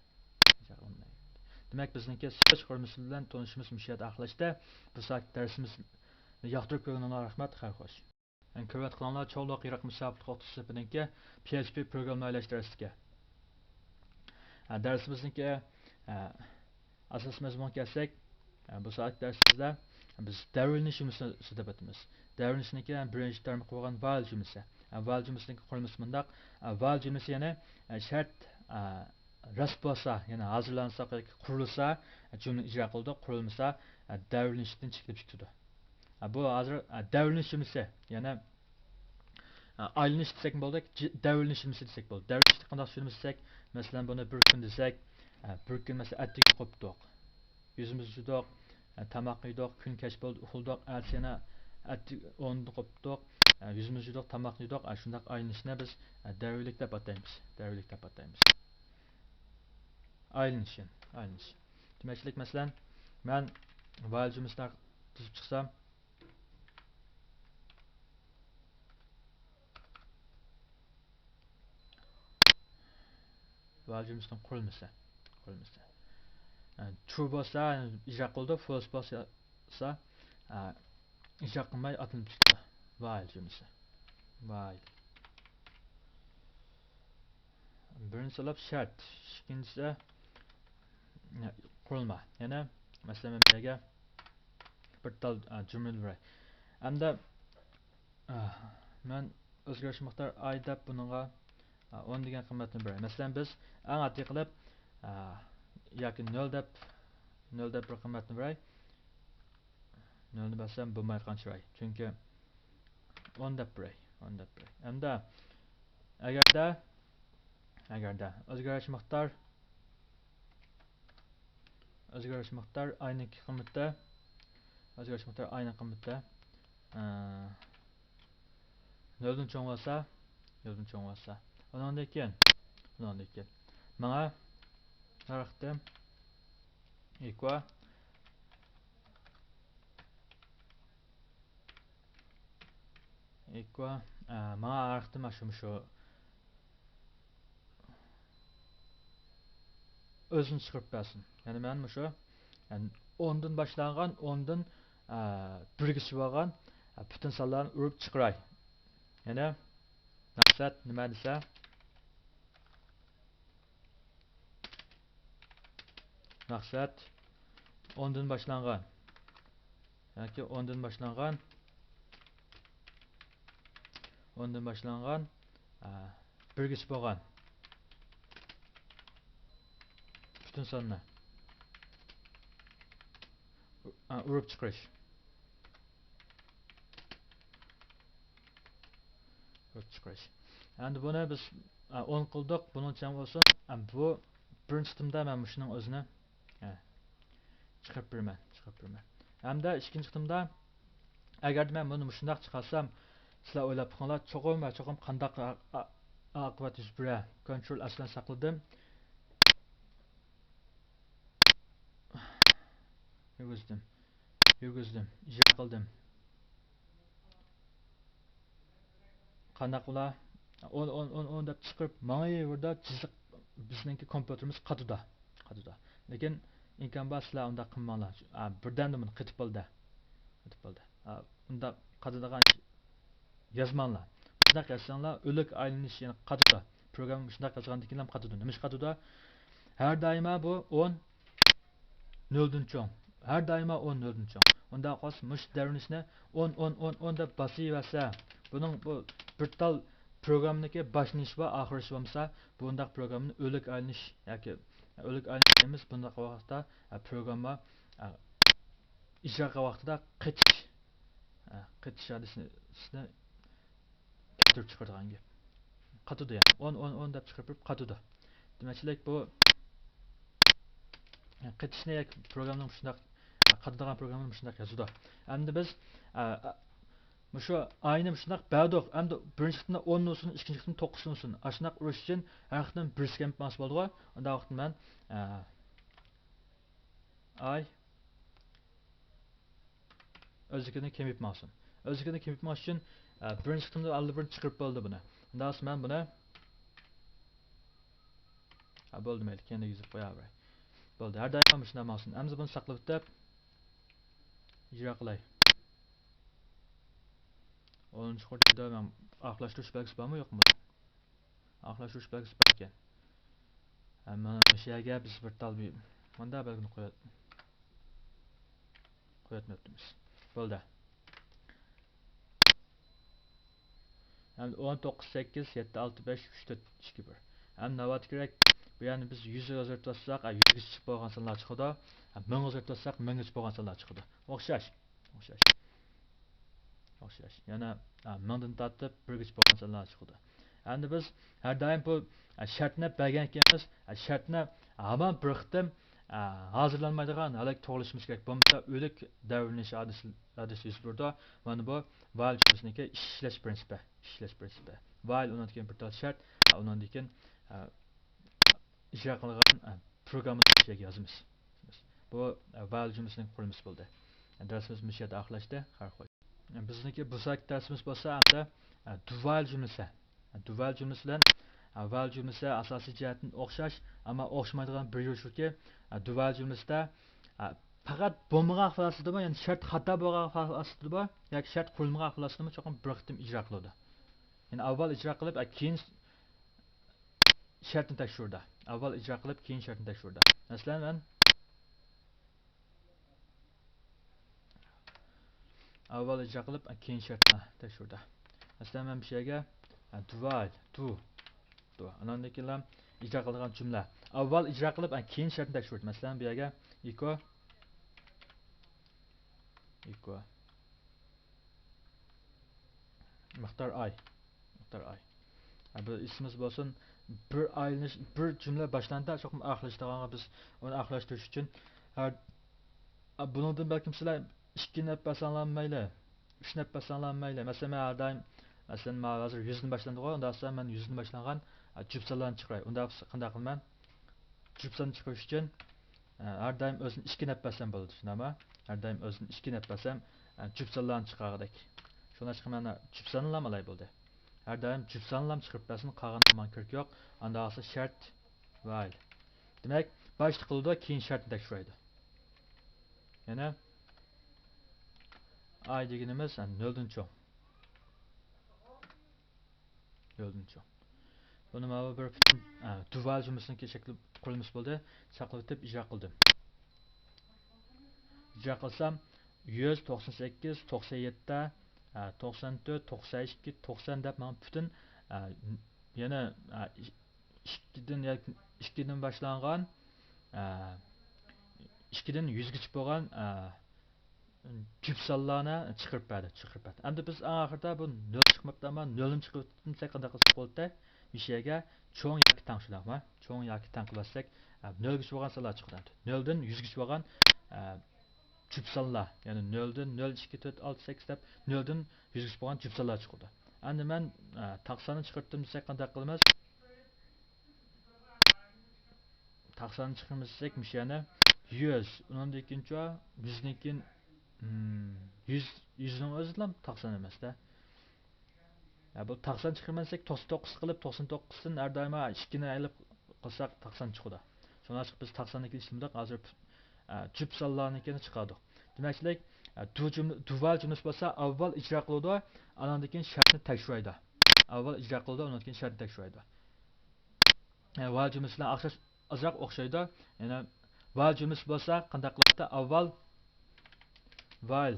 دېمەك، بىزنىڭكى سۋىچ قۇرۇلمىسى بىلەن تونۇشىمىز مۇشۇ يەردە ئاخىرلاشتى. بۇ سائەتلىك دەرسىمىزنى ياقتۇرۇپ كۆرگىنىڭلارغا رەھمەت، خەير خوش. يەنە كۆرۈۋاتقىنىڭلار چوڭلۇق يىراق مۇساپىلىك ئوقۇتقۇچى سىنىپىنىڭكى پي ئېچ پى پروگرامما ئىشلەش دەرسلىكى. ئە، دەرسىمىزنىڭكى، ئە، ئاساسىي مەزمۇنغا كەلسەك، ئە، بۇ سائەتلىك دەرسىمىزدە بىز دەۋرلىنىش جۈملىسىنى سۆزلەپ ئۆتىمىز. دەۋرلىنىشنىڭكى بىرىنچى تارمىقى بولغان ۋايل جۈملىسى. ئە، ۋايل جۈملىسىنىڭكى قۇرۇلمىسى مۇنداق. ئە، ۋايل جۈملىسى يەنى، ئە، شەرت، ئە، راست بولسا، يەنى ھازىرلانسا ياكى قۇرۇلسا، جۈملىنى ئىجرا قىلىدۇ، قۇرۇلمىسا، دەۋرلىنىشتىن چېكىنىپ چىقىدۇ. بۇ ھازىر دەۋرلىنىش جۈملىسى، يەنى ئايلىنىش دېسەكمۇ بولىدۇ، دەۋرلىنىش جۈملىسى دېسەك بولىدۇ. دەۋرلىنىشنى قانداق چۈشىنىمىز دېسەك، مەسىلەن، بۇنى بىر كۈن دېسەك، بىر كۈن، مەسىلەن، ئەتىگە قوپتۇق، يۈزىمىزنى يۇدۇق، تاماق يېدۇق، كۈن كەچ بولدى، ئۇخلىدۇق، ئەتىسى يەنە ئەتىگەن ئورنىدىن قوپتۇق، ئە، يۈزىمىزنى يۇدۇق، تاماقنى يېدۇق، ئە، شۇنداق ئايلىنىشنى بىز، ئە، دەۋرىيلىك دەپ ئاتايمىز. دەۋرىيلىك دەپ ئاتايمىز. ئايلىنىش، يەنى ئايلىنىش. دېمەكچىلىك، مەسىلەن، مەن ۋايل جۈملىسىنى تۈزۈپ چىقسام، ۋايل جۈملىسىنىڭ قۇرۇلمىسى، قۇرۇلمىسى. ئە، ترۇ بولسا ئىجرا قىلىدۇ، فولس بولسا، ئە، ئىجرا قىلماي ئاتىلىپ چىقىدۇ. ۋايل جۈملىسى. ۋايل. بىرىنچىسى بولۇپ شەرت، ئىككىنچىسى قۇرۇلما. يەنە، مەسىلەن، مەن بۇ يەرگە بىر تال، ئە، جۈملە بېرەي. ئەمدى، ئە، مەن ئۆزگىرىش مىقدار ئاي دەپ بۇنىڭغا، ئە، ئون دېگەن قىممەتنى بېرەي. مەسىلەن، بىز ئەڭ ئاددىي قىلىپ، ئە، ياكى نۆل دەپ، نۆل دەپ بىر قىممەتنى بېرەي. نۆلنى بەرسەم بولماي قالغان چىراي. چۈنكى ئون دەپ بېرەي، ئون دەپ بېرەي. ئەمدى ئەگەردە، ئەگەردە ئۆزگىرىش مىقدار، ئۆزگىرىش مىقدار ئاينىڭ قىممىتى، ئۆزگىرىش مىقدار ئاينىڭ قىممىتى، ئە، نۆلدىن چوڭ بولسا، نۆلدىن چوڭ بولسا، ئۇنىڭدىن كېيىن، ئۇنىڭدىن كېيىن ماڭا ھەر قېتىم ئىكۋا، ئىكۋا، ئە، ماڭا ھەر قېتىم شۇ، مۇشۇ ئۆزىنى چىقىرىپ بەرسۇن. يەنى مەن مۇشۇ، يەنى ئوندىن باشلانغان، ئوندىن، ئە، بىرگىچە بولغان، ئە، پۈتۈن سانلارنى ئۇرۇپ چىقىراي. يەنى مەقسەت نېمە دېسە، مەقسەت ئوندىن باشلانغان ياكى ئوندىن باشلانغان، ئوندىن باشلانغان، ئە، بىرگىچە بولغان پۈتۈن ساننى، ئە، ئۇرۇپ چىقىرىش. ئۇرۇپ چىقىرىش. ئەمدى بۇنى بىز، ئە، ئون قىلدۇق، بۇنىڭ چەڭ بولسۇن. ئە، بۇ بىرىنچى قېتىمدا مەن مۇشۇنىڭ ئۆزىنى، ئە، چىقىرىپ بېرىمەن، چىقىرىپ بېرىمەن. ھەمدە ئىككىنچى قېتىمدا، ئەگەردە مەن بۇنى مۇشۇنداق چىقارسام، سىلەر ئويلاپ بېقىڭلار، چوقۇم ۋە چوقۇم قانداق ئا-، ئا-، ئاقىۋەت يۈز بېرەر. كونترول ئەس بىلەن ساقلىدىم. يۈرگۈزدۈم. يۈرگۈزدۈم. ئىجرا قىلدىم. قانداق بولا؟ ئون، ئون، ئون، ئون دەپ چىقىرىپ ماڭىۋېرىدۇ، جىزىق. بىزنىڭكى كومپيۇتېرىمىز قاتىدۇ. قاتىدۇ. لېكىن ئىمكان بار، سىلەر ئۇنداق قىلماڭلار. ئا، بىردەمدە بۇنى قېتىپ بولدى. قېتىپ بولدى. ئا، ئۇنداق قاتىدىغان يازماڭلار. مۇشۇنداق يازساڭلار، ئۆلۈك ئايلىنىش، يەنى قاتىدۇ. پروگرامما مۇشۇنداق يازغاندىن كېيىن ھەم قاتىدۇ. نېمىشقا قاتىدۇ؟ ھەر دائىما بۇ ئون نۆلدىن چوڭ. ھەر دائىما ئون نۆلدىن چوڭ. ئۇنداق بولسا مۇشۇ دەۋرىنىشنى ئون، ئون، ئون، ئون دەپ باسىۋەرسە، بۇنىڭ بۇ بىر تال پروگراممىنىڭكى باشلىنىشى بار، ئاخىرلىشى بولمىسا، بۇنداق پروگراممىنى ئۆلۈك ئايلىنىش ياكى ئۆلۈك ئايلىنىش دەيمىز، بۇنداق ۋاقىتتا، ئە، پروگرامما، ئە، ئىجرا قىلغان ۋاقتىدا قېتىش، ئە، قېتىش ھادىسىسىنى كەلتۈرۈپ چىقىرىدىغان گەپ. قاتىدۇ يەنى. ئون، ئون، ئون دەپ چىقىرىپ قاتىدۇ. دېمەكچىلىك بۇ، قېتىشنى ياكى پروگراممىنىڭ مۇشۇنداق، قاتىدىغان پروگراممىنى مۇشۇنداق يازىدۇ. ئەمدى بىز، ئە، مۇشۇ ئاينى مۇشۇنداق بەردۇق. ئەمدى بىرىنچى قېتىمدا ئون بولسۇن، ئىككىنچى قېتىمدا توققۇز بولسۇن. ئاشۇنداق ئۇرۇش ئۈچۈن ھەر قېتىم بىرسى كېمىپ ماڭسا بولىدىغۇ. ئۇنداق ۋاقىتتا مەن، ئە، ئاي ئۆزىكىنى كېمىيىپ ماڭسۇن. ئۆزىكىنى كېمىيىپ ماڭىش ئۈچۈن، ئە، بىرىنچى قېتىمدا ئاللىبۇرۇن چىقىرىپ بولدى بۇنى. ئۇنداق بولسا مەن بۇنى، ھە، بولدى، مەيلى، كەينىگە يېزىپ قوياۋېرەي. بولدى، ھەر دائىم مۇشۇنداق ماڭسۇن. ئەمدى بۇنى ساقلىۋېتىپ، ئىجرا قىلاي. ئونىنچى قۇر دەيدۇ، مەن ئاخىرلاشتۇرۇش بەلگىسى بارمۇ، يوقمۇ؟ ئاخىرلاشتۇرۇش بەلگىسى بار ئىكەن. ھە، مانا مۇشۇ يەرگە بىز بىر تال بىر مۇنداق بەلگىنى قويۇۋەت-، قويۇۋەتمەپتىمىز. بولدى. ئەمدى ئون توققۇز، سەككىز، يەتتە، ئالتە، بەش، ئۈچ، تۆت، ئىككى، بىر. ئەمدى ناۋادا كېرەك، بۇ يەرنى بىز يۈزگە ئۆزگەرتىۋاتساق، ئە، يۈزگە چىقىپ بولغان سانلار چىقىدۇ. ئە، مىڭغا ئۆزگەرتىۋاتساق، مىڭغىچە بولغان سانلار چىقىدۇ. ئوخشاش. ئوخشاش. ئوخشاش. يەنە، ئا، مىڭدىن تارتىپ بىرگىچە بولغان سانلار چىقىدۇ. ئەمدى بىز ھەر دائىم بۇ، ئا، شەرتنى بەرگەن ئىكەنمىز، ئا، شەرتنى ھامان بىر قېتىم، ئە، ھازىرلانمايدىغان ھالاك توغرىلىشىمىز كېرەك. بولمىسا ئۆلۈك دەۋرلىنىش ھادىسە، ھادىسە يۈز بېرىدۇ. مانا بۇ ۋايل جۈملىسىنىڭكى ئىشلەش پىرىنسىپى. ئىشلەش پىرىنسىپى. ۋايل، ئۇنىڭدىن كېيىن بىر تال شەرت، ئۇنىڭدىن كېيىن، ئە، ئىجرا قىلغان، ئە، پروگراممىنى مۇشۇ يەرگە يازىمىز. بۇ، ئە، ۋايل جۈملىسىنىڭ قۇرۇلمىسى بولدى. دەرسىمىز مۇشۇ يەردە ئاخىرلاشتى. خەير خوش. بىزنىڭكى بۇ ساكىت دەرسىمىز بولسا ئەمدى، ئە، دۇۋايل جۈملىسى. دۇۋايل جۈملىسى بىلەن، ئە، ۋايل جۈملىسى ئاساسىي جەھەتتىن ئوخشاش، ئەمما ئوخشىمايدىغان بىر يېرى شۇكى، ئە، دۇۋايل جۈملىسىدە، ئە، پەقەت بولمىغان ھالەتتىمۇ، يەنى شەرت خاتا بولغان ھالەتتىمۇ ياكى شەرت قۇرۇلمىغان ھالەتتىمۇ چوقۇم بىر قېتىم ئىجرا قىلىدۇ. يەنى ئاۋۋال ئىجرا قىلىپ، ئە، كېيىن شەرتنى تەكشۈرىدۇ. ئاۋۋال ئىجرا قىلىپ، كېيىن شەرتنى تەكشۈرىدۇ. مەسىلەن، مەن ئاۋۋال ئىجرا قىلىپ، كېيىن شەرتنى تەكشۈردى. مەسىلەن، مەن بۇ يەرگە، ھە، دۇۋايل، دۇ، دۇ. ئاناندىن كېيىن ئىجرا قىلىدىغان جۈملە. ئاۋۋال ئىجرا قىلىپ، كېيىن شەرتنى تەكشۈردى. مەسىلەن، بۇ يەرگە ئېكو، ئېكو. مىقدار ئاي. مىقدار ئاي. ھە، بىر ئېسىمىز بولسۇن، بىر ئايلىنىش، بىر جۈملە باشلاندى، چوقۇم ئاخىرلىشىدىغانغا بىز ئۇنى ئاخىرلاشتۇرۇش ئۈچۈن ھە، ئە، بۇنىڭدىن بەلكىم سىلەر ئىككىنى ئەپ بەرسەڭلار مەيلى، ئۈچنى ئەپ بەرسەڭلار مەيلى. مەسىلەن، مەن ھەر دائىم، مەسىلەن، مانا ھازىر يۈزدىن باشلاندىغۇ، ئۇنداق بولسا مەن يۈزدىن باشلانغان، ئە، جۈپ سانلارنى چىقىراي. ئۇنداق بولسا قانداق قىلىمەن؟ جۈپ ساننى چىقىرىش ئۈچۈن، ئە، ھەر دائىم ئۆزىنى ئىككىنى ئەپ بەرسەم بولىدۇ، شۇنداقمۇ؟ ھەر دائىم ئۆزىنى ئىككىنى ئەپ بەرسەم، ئە، جۈپ سانلارنى چىقارغۇدەك. شۇڭلاشقا مەن جۈپ سانلام ئالاي بولدى. ھەر دائىم جۈپ سانلام چىقىرىپ بەرسۇن، قالغان ماڭا كېرىك يوق. ئانداق بولسا شەرت ۋايل. دېمەك، باشتا قىلىدۇ، كېيىن شەرتنى تەكشۈرەيدۇ. يەنە ئاي دېگىنىمىز، ھە، نۆلدىن چوڭ. نۆلدىن چوڭ. بۇنى مانا بۇ بىر پۈتۈن، ھە، دۇۋايل جۈملىسىنىڭكى شەكلى قۇرۇلمىسى بولدى. ساقلىۋېتىپ ئىجرا قىلدىم. ئىجرا قىلسام، يۈز، توقسان سەككىز، توقسان يەتتە، ھە، توقسان تۆت، توقسان ئىككى، توقسان دەپ مانا پۈتۈن، ھە، يەنە، ھە، ئىككىدىن ياكى ئىككىدىن باشلانغان، ئىككىدىن يۈزگىچە بولغان جۈپ سانلارنى چىقىرىپ بەردى، چىقىرىپ بەردى. ئەمدى بىز ئەڭ ئاخىرىدا بۇ نۆل چىقماپتۇ، ئەمما نۆلنى چىقىرىپ بەرسەك قانداق قىلساق بولىدۇ؟ مۇشۇ يەرگە چوڭ ياكى تەڭ شۇنداقمۇ؟ چوڭ ياكى تەڭ قىلىۋەتسەك، نۆلگىچە بولغان سانلار چىقىدۇ. نۆلدىن يۈزگىچە بولغان جۈپ سانلار، يەنى نۆلدىن نۆل، ئىككى، تۆت، ئالتە، سەككىز دەپ نۆلدىن يۈزگىچە بولغان جۈپ سانلار چىقىدۇ. ئەمدى مەن تاق ساننى چىقىرتتىم دېسەك قانداق قىلىمىز؟ تاق ساننى چىقىرىمىز دېسەك، مۇشۇ يەنە يۈز، ئۇنىڭدىن كېيىنچۇ، يۈزدىن كېيىن، يۈز، يۈزنىڭ ئۆزىلا تاق سان ئەمەس-دە. يا، بۇ تاق سان چىقىرىمەن دېسەك، توقسان توققۇز قىلىپ، توقسان توققۇزدىن ھەر دائىم ئىككىنى ئېلىپ قىلساق، تاق سان چىقىدۇ. شۇڭلاشقا بىز تاق ساننى ئىشلىمىدۇق. ھازىر، ئە، جۈپ سانلارنىڭكىنى چىقاردۇق. دېمەكچىلىك، ئە، دۇ جۈملە، دۇۋايل جۈملىسى بولسا ئاۋۋال ئىجرا قىلىدۇ، ئاناندىن كېيىن شەرتنى تەكشۈرەيدۇ. ئاۋۋال ئىجرا قىلىدۇ، ئاناندىن كېيىن شەرتنى تەكشۈرەيدۇ. ئە، ۋايل جۈملىسى بىلەن ئوخشاش، ئازراق ئوخشايدۇ. يەنە ۋايل جۈملىسى بولسا قانداق قىلاتتى؟ ئاۋۋال ۋايل،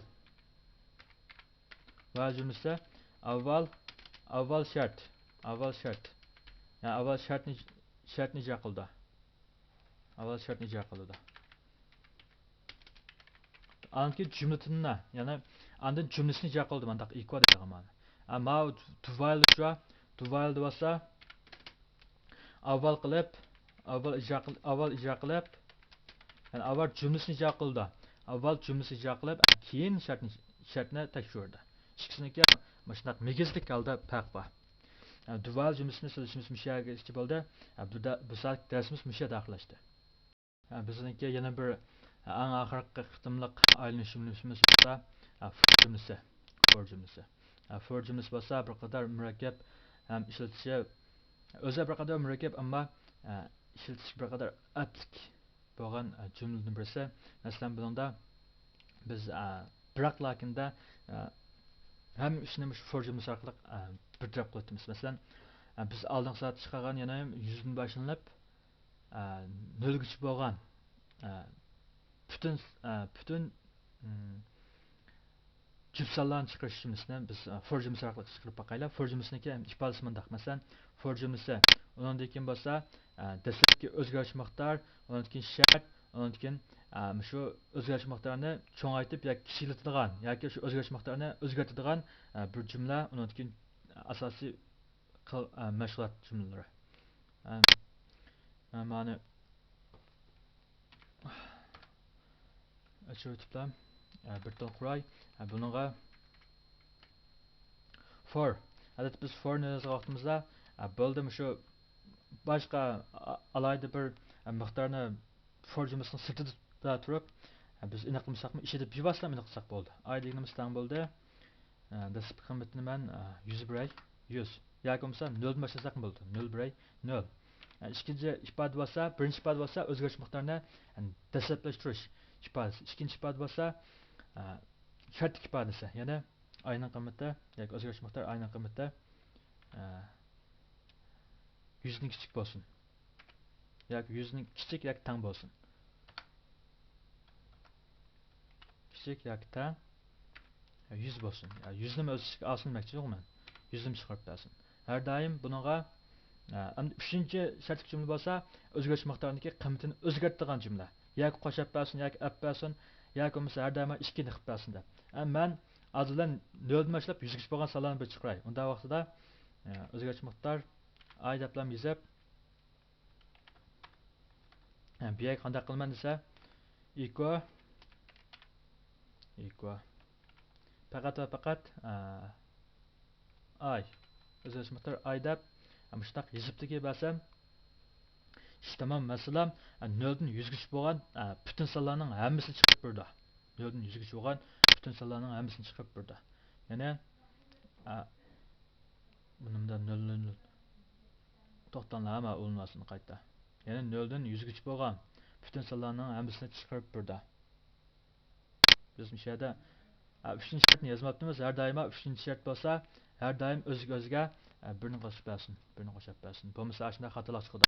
ۋايل جۈملىسى ئاۋۋال، ئاۋۋال شەرت، ئاۋۋال شەرت. يەنى ئاۋۋال شەرتنى، شەرتنى ئىجرا قىلىدۇ. ئاۋۋال شەرتنى ئىجرا قىلىدۇ. ئاندىن كېيىن جۈملىتىننا، يەنى ئاندىن جۈملىسىنى ئىجرا قىلىدۇ، مانداق ئىكۋال دەيدىغان مانا. ئەمما دۇۋايل، دۇۋايل دېۋالسا، ئاۋۋال قىلىپ، ئاۋۋال ئىجرا قىل-، ئاۋۋال ئىجرا قىلىپ، يەنى ئاۋۋال جۈملىسىنى ئىجرا قىلىدۇ. ئاۋۋال جۈملىسىنى ئىجرا قىلىپ، كېيىن شەرتنى، شەرتنى تەكشۈرىدۇ. ئىككىسىنىڭكى مۇشۇنداق مېگىزلىك ھالدا پەرق بار. دۇۋايل جۈملىسىنى سۆزلىشىمىز مۇشۇ يەرگىچە بولدى. بۇ دە-، بۇ سائەت دەرسىمىز مۇشۇ يەردە ئاخىرلاشتى. بىزنىڭكى يەنە بىر ئەڭ ئاخىرقى قېتىملىق ئايلىنىش جۈملىمىز بولسا، فور جۈملىسى. فور جۈملىسى. فور جۈملىسى بولسا بىر قەدەر مۇرەككەپ ھەم ئىشلىتىشى، ئۆزى بىر قەدەر مۇرەككەپ، ئەمما ئىشلىتىش بىر قەدەر ئەپلىك بولغان جۈملىدىن بىرسى. مەسىلەن، بۇنىڭدا بىز بىراق، لېكىندە ھەممە ئىشنى مۇشۇ فور جۈملىسى ئارقىلىق بىر تەرەپ قىلىۋېتىمىز. مەسىلەن، بىز ئالدىنقى سائەتتە چىقارغان يەنە يۈزدىن باشلىنىپ، ئە، نۆلگىچە بولغان، ئە، پۈتۈن، ئە، پۈتۈن، ئىم، جۈپ سانلارنى چىقىرىش جۈملىسىنى بىز، ئە، فور جۈملىسى ئارقىلىق چىقىرىپ باقايلى. فور جۈملىسىنىڭكى ئىپادىسى مۇنداق. مەسىلەن، فور جۈملىسى، ئۇنىڭدىن كېيىن بولسا، ئە، دەسلەپكى ئۆزگەرتىش مىقدار، ئۇنىڭدىن كېيىن شەرت، ئۇنىڭدىن كېيىن، ئە، مۇشۇ ئۆزگەرتىش مىقدارىنى چوڭايتىپ ياكى كىچىكلىتىدىغان ياكى شۇ ئۆزگەرتىش مىقدارىنى ئۆزگەرتىدىغان، ئە، بىر جۈملە، ئۇنىڭدىن كېيىن ئاساسىي قىل-، ئە، مەشغۇلات جۈملىلىرى. ئە، ئە، مانا، ئۆچۈرۈۋېتىپلا، بىر تال قۇراي. بۇنىڭغا فور. ئادەتتە بىز فورنى يازغان ۋاقتىمىزدا، بولدى، مۇشۇ باشقا ئالاھىدە بىر مىقدارنى فور جۈملىسىنىڭ سىرتىدا تۇرۇپ، بىز ئېنىقلىمىساقمۇ، ئىچىدە بىۋاسىتە ئېنىقلىساق بولدى. ئاي دېگىنىمىز تەڭ بولدى. دەسلەپكى قىممىتىنى مەن يۈز بېرەي، يۈز. ياكى بولمىسا نۆلدىن باشلىساقمۇ بولىدۇ. نۆل بېرەي، نۆل. ئىككىنچى ئىپادە بولسا، بىرىنچى ئىپادە بولسا ئۆزگەرتىش مىقدارىنى، يەنى دەسلەپلەشتۈرۈش ئىپادىسى. ئىككىنچى ئىپادە بولسا، شەرتلىك ئىپادىسى، يەنى ئاينىڭ قىممىتى ياكى ئۆزگەرتىش مىقدارى ئاينىڭ قىممىتى يۈزدىن كىچىك بولسۇن. ياكى يۈزدىن كىچىك ياكى تەڭ بولسۇن. كىچىك ياكى تەڭ يۈز بولسۇن. يۈزنىمۇ ئۆز ئىچىگە ئالسۇن دېمەكچى يوق مەن. يۈزنىمۇ چىقىرىپ بەرسۇن. ھەر دائىم بۇنىڭغا، ئە، ئەمدى ئۈچىنچى شەرتلىك جۈملە بولسا، ئۆزگەرتىش مىقدارىنىڭكى قىممىتىنى ئۆزگەرتىدىغان جۈملە. ياكى قوشاپ بەرسۇن، ياكى ئەپ بەرسۇن، ياكى بولمىسا ھەر دائىم ئىككىنى قىلىپ بەرسۇن دەپ. ئە، مەن ئازىدىن نۆلدىن باشلاپ يۈزگىچە بولغان سانلارنى بىر چىقىراي. ئۇنداق ۋاقتىدا، ئە، ئۆزگەرتىش مىقدار ئاي دەپلا يېزىپ، ھە، بۇ يەرگە قانداق قىلىمەن دېسە، ئىكو، ئىكو. پەقەت ۋە پەقەت، ئە، ئاي. ئۆزگەرتىش مىقدارى ئاي دەپ، مۇشۇنداق يېزىپلا بەرسەم، ئىش تامام، مەسىلەن، نۆلدىن يۈزگىچە بولغان، ئە، پۈتۈن سانلارنىڭ ھەممىسىنى چىقىرىپ بېرىدۇ. نۆلدىن يۈزگىچە بولغان پۈتۈن سانلارنىڭ ھەممىسىنى چىقىرىپ بېرىدۇ. يەنى، ئە، بۇنىڭدا نۆل، نۆل، نۆل. توختاڭلار، ھەممە ئۇلىنىۋالسۇن قايتا. يەنى نۆلدىن يۈزگىچە بولغان پۈتۈن سانلارنىڭ ھەممىسىنى چىقىرىپ بېرىدۇ. بىز مۇشۇ يەردە، ئە، ئۈچىنچى شەرتنى يازماپتىمىز. ھەر دائىم ئۈچىنچى شەرت بولسا، ھەر دائىم ئۆزىگە ئۆزىگە، ئە، بىرنى قوشۇپ بەرسۇن، بىرنى قوشۇپ بەرسۇن. بولمىسا ئاشۇنداق خاتالىق چىقىدۇ.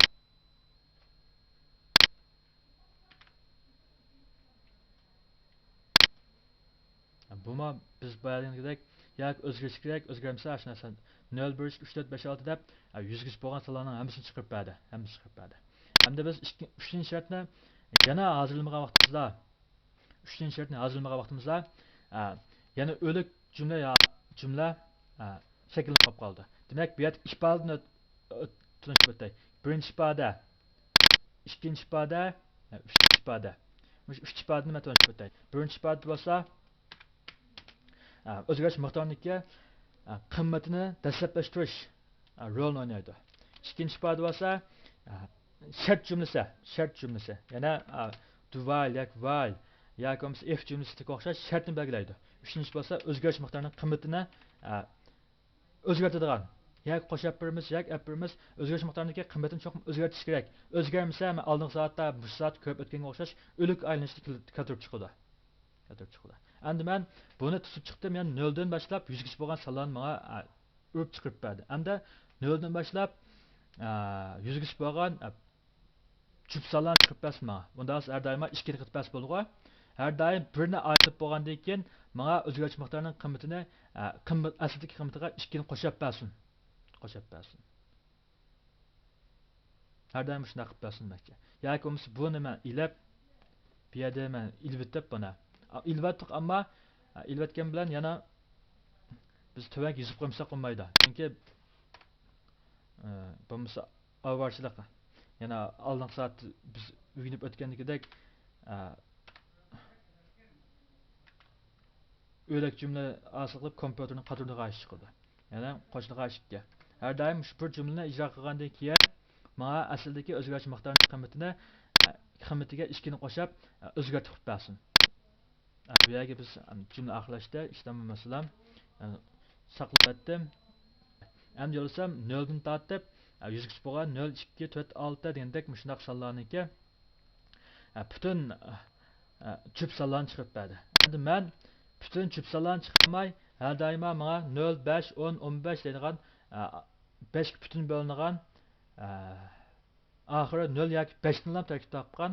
بۇمۇ بىز بايا دېگەندەك ياكى ئۆزگىرىشى كېرەك، ئۆزگەرمىسە ئاشۇ نەرسە نۆل، بىر، ئىككى، ئۈچ، تۆت، بەش، ئالتە دەپ، ئە، يۈزگىچە بولغان سانلارنىڭ ھەممىسىنى چىقىرىپ بەردى. ھەممىسىنى چىقىرىپ بەردى. ئەمدى بىز ئىككى، ئۈچىنچى شەرتنى يەنە ھازىرلىمىغان ۋاقتىمىزدا، ئۈچىنچى شەرتنى ھازىرلىمىغان ۋاقتىمىزدا، ئە، يەنە ئۆلۈك جۈملە يا جۈملە، ئە، شەكىللىنىپ قالىدۇ. دېمەك، بۇ يەردە ئىپادىنى ئۆت-، ئۆت-، تونۇشتۇرۇپ ئۆتەي. بىرىنچى ئىپادە، ئىككىنچى ئىپادە، ئە، ئۈچىنچى ئىپادە. مۇشۇ ئۈچ ئىپادىنى مەن تونۇشتۇرۇپ ئۆتەي. بىرىنچى ئىپادە بولسا، ئە، ئۆزگەرتىش مىقدارىنىڭكى، ئە، قىممىتىنى دەسلەپلەشتۈرۈش، ئە، رولىنى ئوينايدۇ. ئىككىنچى ئىپادە بولسا، ئە، شەرت جۈملىسى، شەرت جۈملىسى. يەنە، ئە، دۇ ۋايل ياكى ۋايل ياكى بولمىسا ئىف جۈملىسىدىكى ئوخشاش شەرتنى بەلگىلەيدۇ. ئۈچىنچى بولسا ئۆزگەرتىش مىقدارىنىڭ قىممىتىنى، ئە، ئۆزگەرتىدىغان. ياكى قوشاپ بېرىمىز، ياكى ئەپ بېرىمىز. ئۆزگەرتىش مىقدارىنىڭكى قىممىتىنى چوقۇم ئۆزگەرتىش كېرەك. ئۆزگەرمىسە، مەن ئالدىنقى سائەتتە، مۇشۇ سائەتتە كۆرۈپ ئۆتكەنگە ئوخشاش ئۆلۈك ئايلىنىشنى كەل-، كەلتۈرۈپ چىقىدۇ. كەلتۈرۈپ چىقىدۇ. ئەمدى مەن بۇنى تۇتۇپ چىقتىم. يەنى نۆلدىن باشلاپ يۈزگىچە بولغان سانلارنى ماڭا، ئە، ئۇرۇپ چىقىرىپ بەردى. ئەمدى نۆلدىن باشلاپ، ئە، يۈزگىچە بولغان، ئە، جۈپ سانلارنى چىقىرىپ بەرسۇن ماڭا. ئۇنداق بولسا ھەر دائىم ئىككىنى قىلىپ بەرسە بولىدىغۇ. ھەر دائىم بىرنى ئايرىپ بولغاندىن كېيىن ماڭا ئۆزگەرتىش مىقدارىنىڭ قىممىتىنى، ئە، قىممەت، ئەسلىدىكى قىممىتىغا ئىككىنى قوشاپ بەرسۇن. قوشاپ بەرسۇن. ھەر دائىم مۇشۇنداق قىلىپ بەرسۇن دېمەكچى. ياكى بولمىسا بۇنى مەن ئېلىپ، بۇ يەردە مەن ئېلىۋېتىپ بۇنى. ئا، ئېلىۋەتتۇق، ئەمما، ئا، ئېلىۋەتكەن بىلەن يەنە بىز تۆۋەنگە يېزىپ قويمىساق بولمايدۇ. چۈنكى، ئە، بولمىسا ئاۋارىچىلىك. يەنە ئالدىنقى سائەت بىز ئۆگىنىپ ئۆتكەندىكىدەك، ئە، ئۆلۈك جۈملە ھاسىل قىلىپ، كومپيۇتېرنى قاتۇرىدىغان ئىش چىقىدۇ. يەنى قوشىدىغان ئىش ئىككى. ھەر دائىم مۇشۇ بىر جۈملىنى ئىجرا قىلغاندىن كېيىن، ماڭا ئەسلىدىكى ئۆزگەرتىش مىقدارىنىڭ قىممىتىنى، قىممىتىگە ئىككىنى قوشۇپ، ئۆزگەرتىپ قىلىپ بەرسۇن. بۇ يەرگە بىز جۈملە ئاخىرلاشتى. ئىشتىن مەسىلەن، ساقلىۋەتتىم. ئەمدى يوللىسام، نۆلدىن تارتىپ، يۈزگىچە بولغان نۆل، ئىككى، تۆت، ئالتە دېگەندەك مۇشۇنداق سانلارنىڭكى، ئە، پۈتۈن، ئە، جۈپ سانلارنى چىقىرىپ بەردى. ئەمدى مەن پۈتۈن جۈپ سانلارنى چىقارماي، ھەر دائىما ماڭا نۆل، بەش، ئون، ئون بەش دەيدىغان، ئە، بەشكە پۈتۈن بۆلۈنىدىغان، ئە، ئاخىرى نۆل ياكى بەشتىنلا تەركىب تاپقان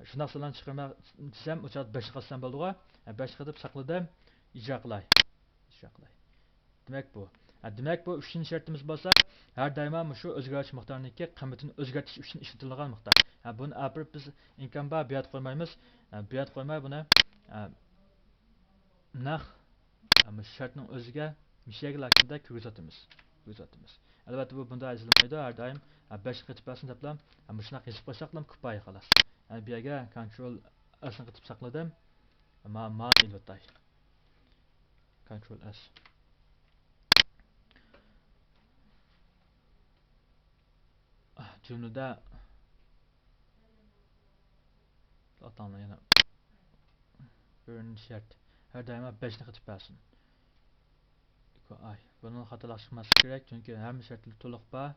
شۇنداق سانلارنى چىقىرىمەن دېسەم، ئۇ چاغدا بەشنى قاتسام بولىدىغۇ. ئە، بەشنى قېتىپ ساقلىدىم، ئىجرا قىلاي. ئىجرا قىلاي. دېمەك، بۇ. ھە، دېمەك، بۇ ئۈچىنچى شەرتىمىز بولسا، ھەر دائىما مۇشۇ ئۆزگەرتىش مىقدارىنىڭكى قىممىتىنى ئۆزگەرتىش ئۈچۈن ئىشلىتىلىدىغان مىقدار. ھە، بۇنى ئاپىرىپ بىز ئىمكان بار بۇ يەردە قويمايمىز. ھە، بۇ يەردە قويماي بۇنى، ھە، نەق، ھە، مۇشۇ شەرتنىڭ ئۆزىگە مۇشۇ يەرگىلا كىرگۈزۈۋاتىمىز. كىرگۈزۈۋاتىمىز. ئەلۋەتتە، بۇ بۇنداق يېزىلمايدۇ. ھەر دائىم، ھە، بەشنى قېتىپ بەرسۇن دەپلا، ھە، مۇشۇنداق يېزىپ قويساقلا كۇپايە خالاس. ھە، بۇ يەرگە كونترول ئەسنى قېتىپ ساقلىدىم. ما، مانى ئېلىۋېتاي. كونترول ئېس. جۈملىدە ئاتاڭلار يەنە بىرىنچى شەرت، ھەر دائىم بەشنى قېتىپ بەرسۇن. ئاي، بۇنىڭ خاتالىق چىقماسلىقى كېرەك، چۈنكى ھەممە شەرتلەر تولۇق بار.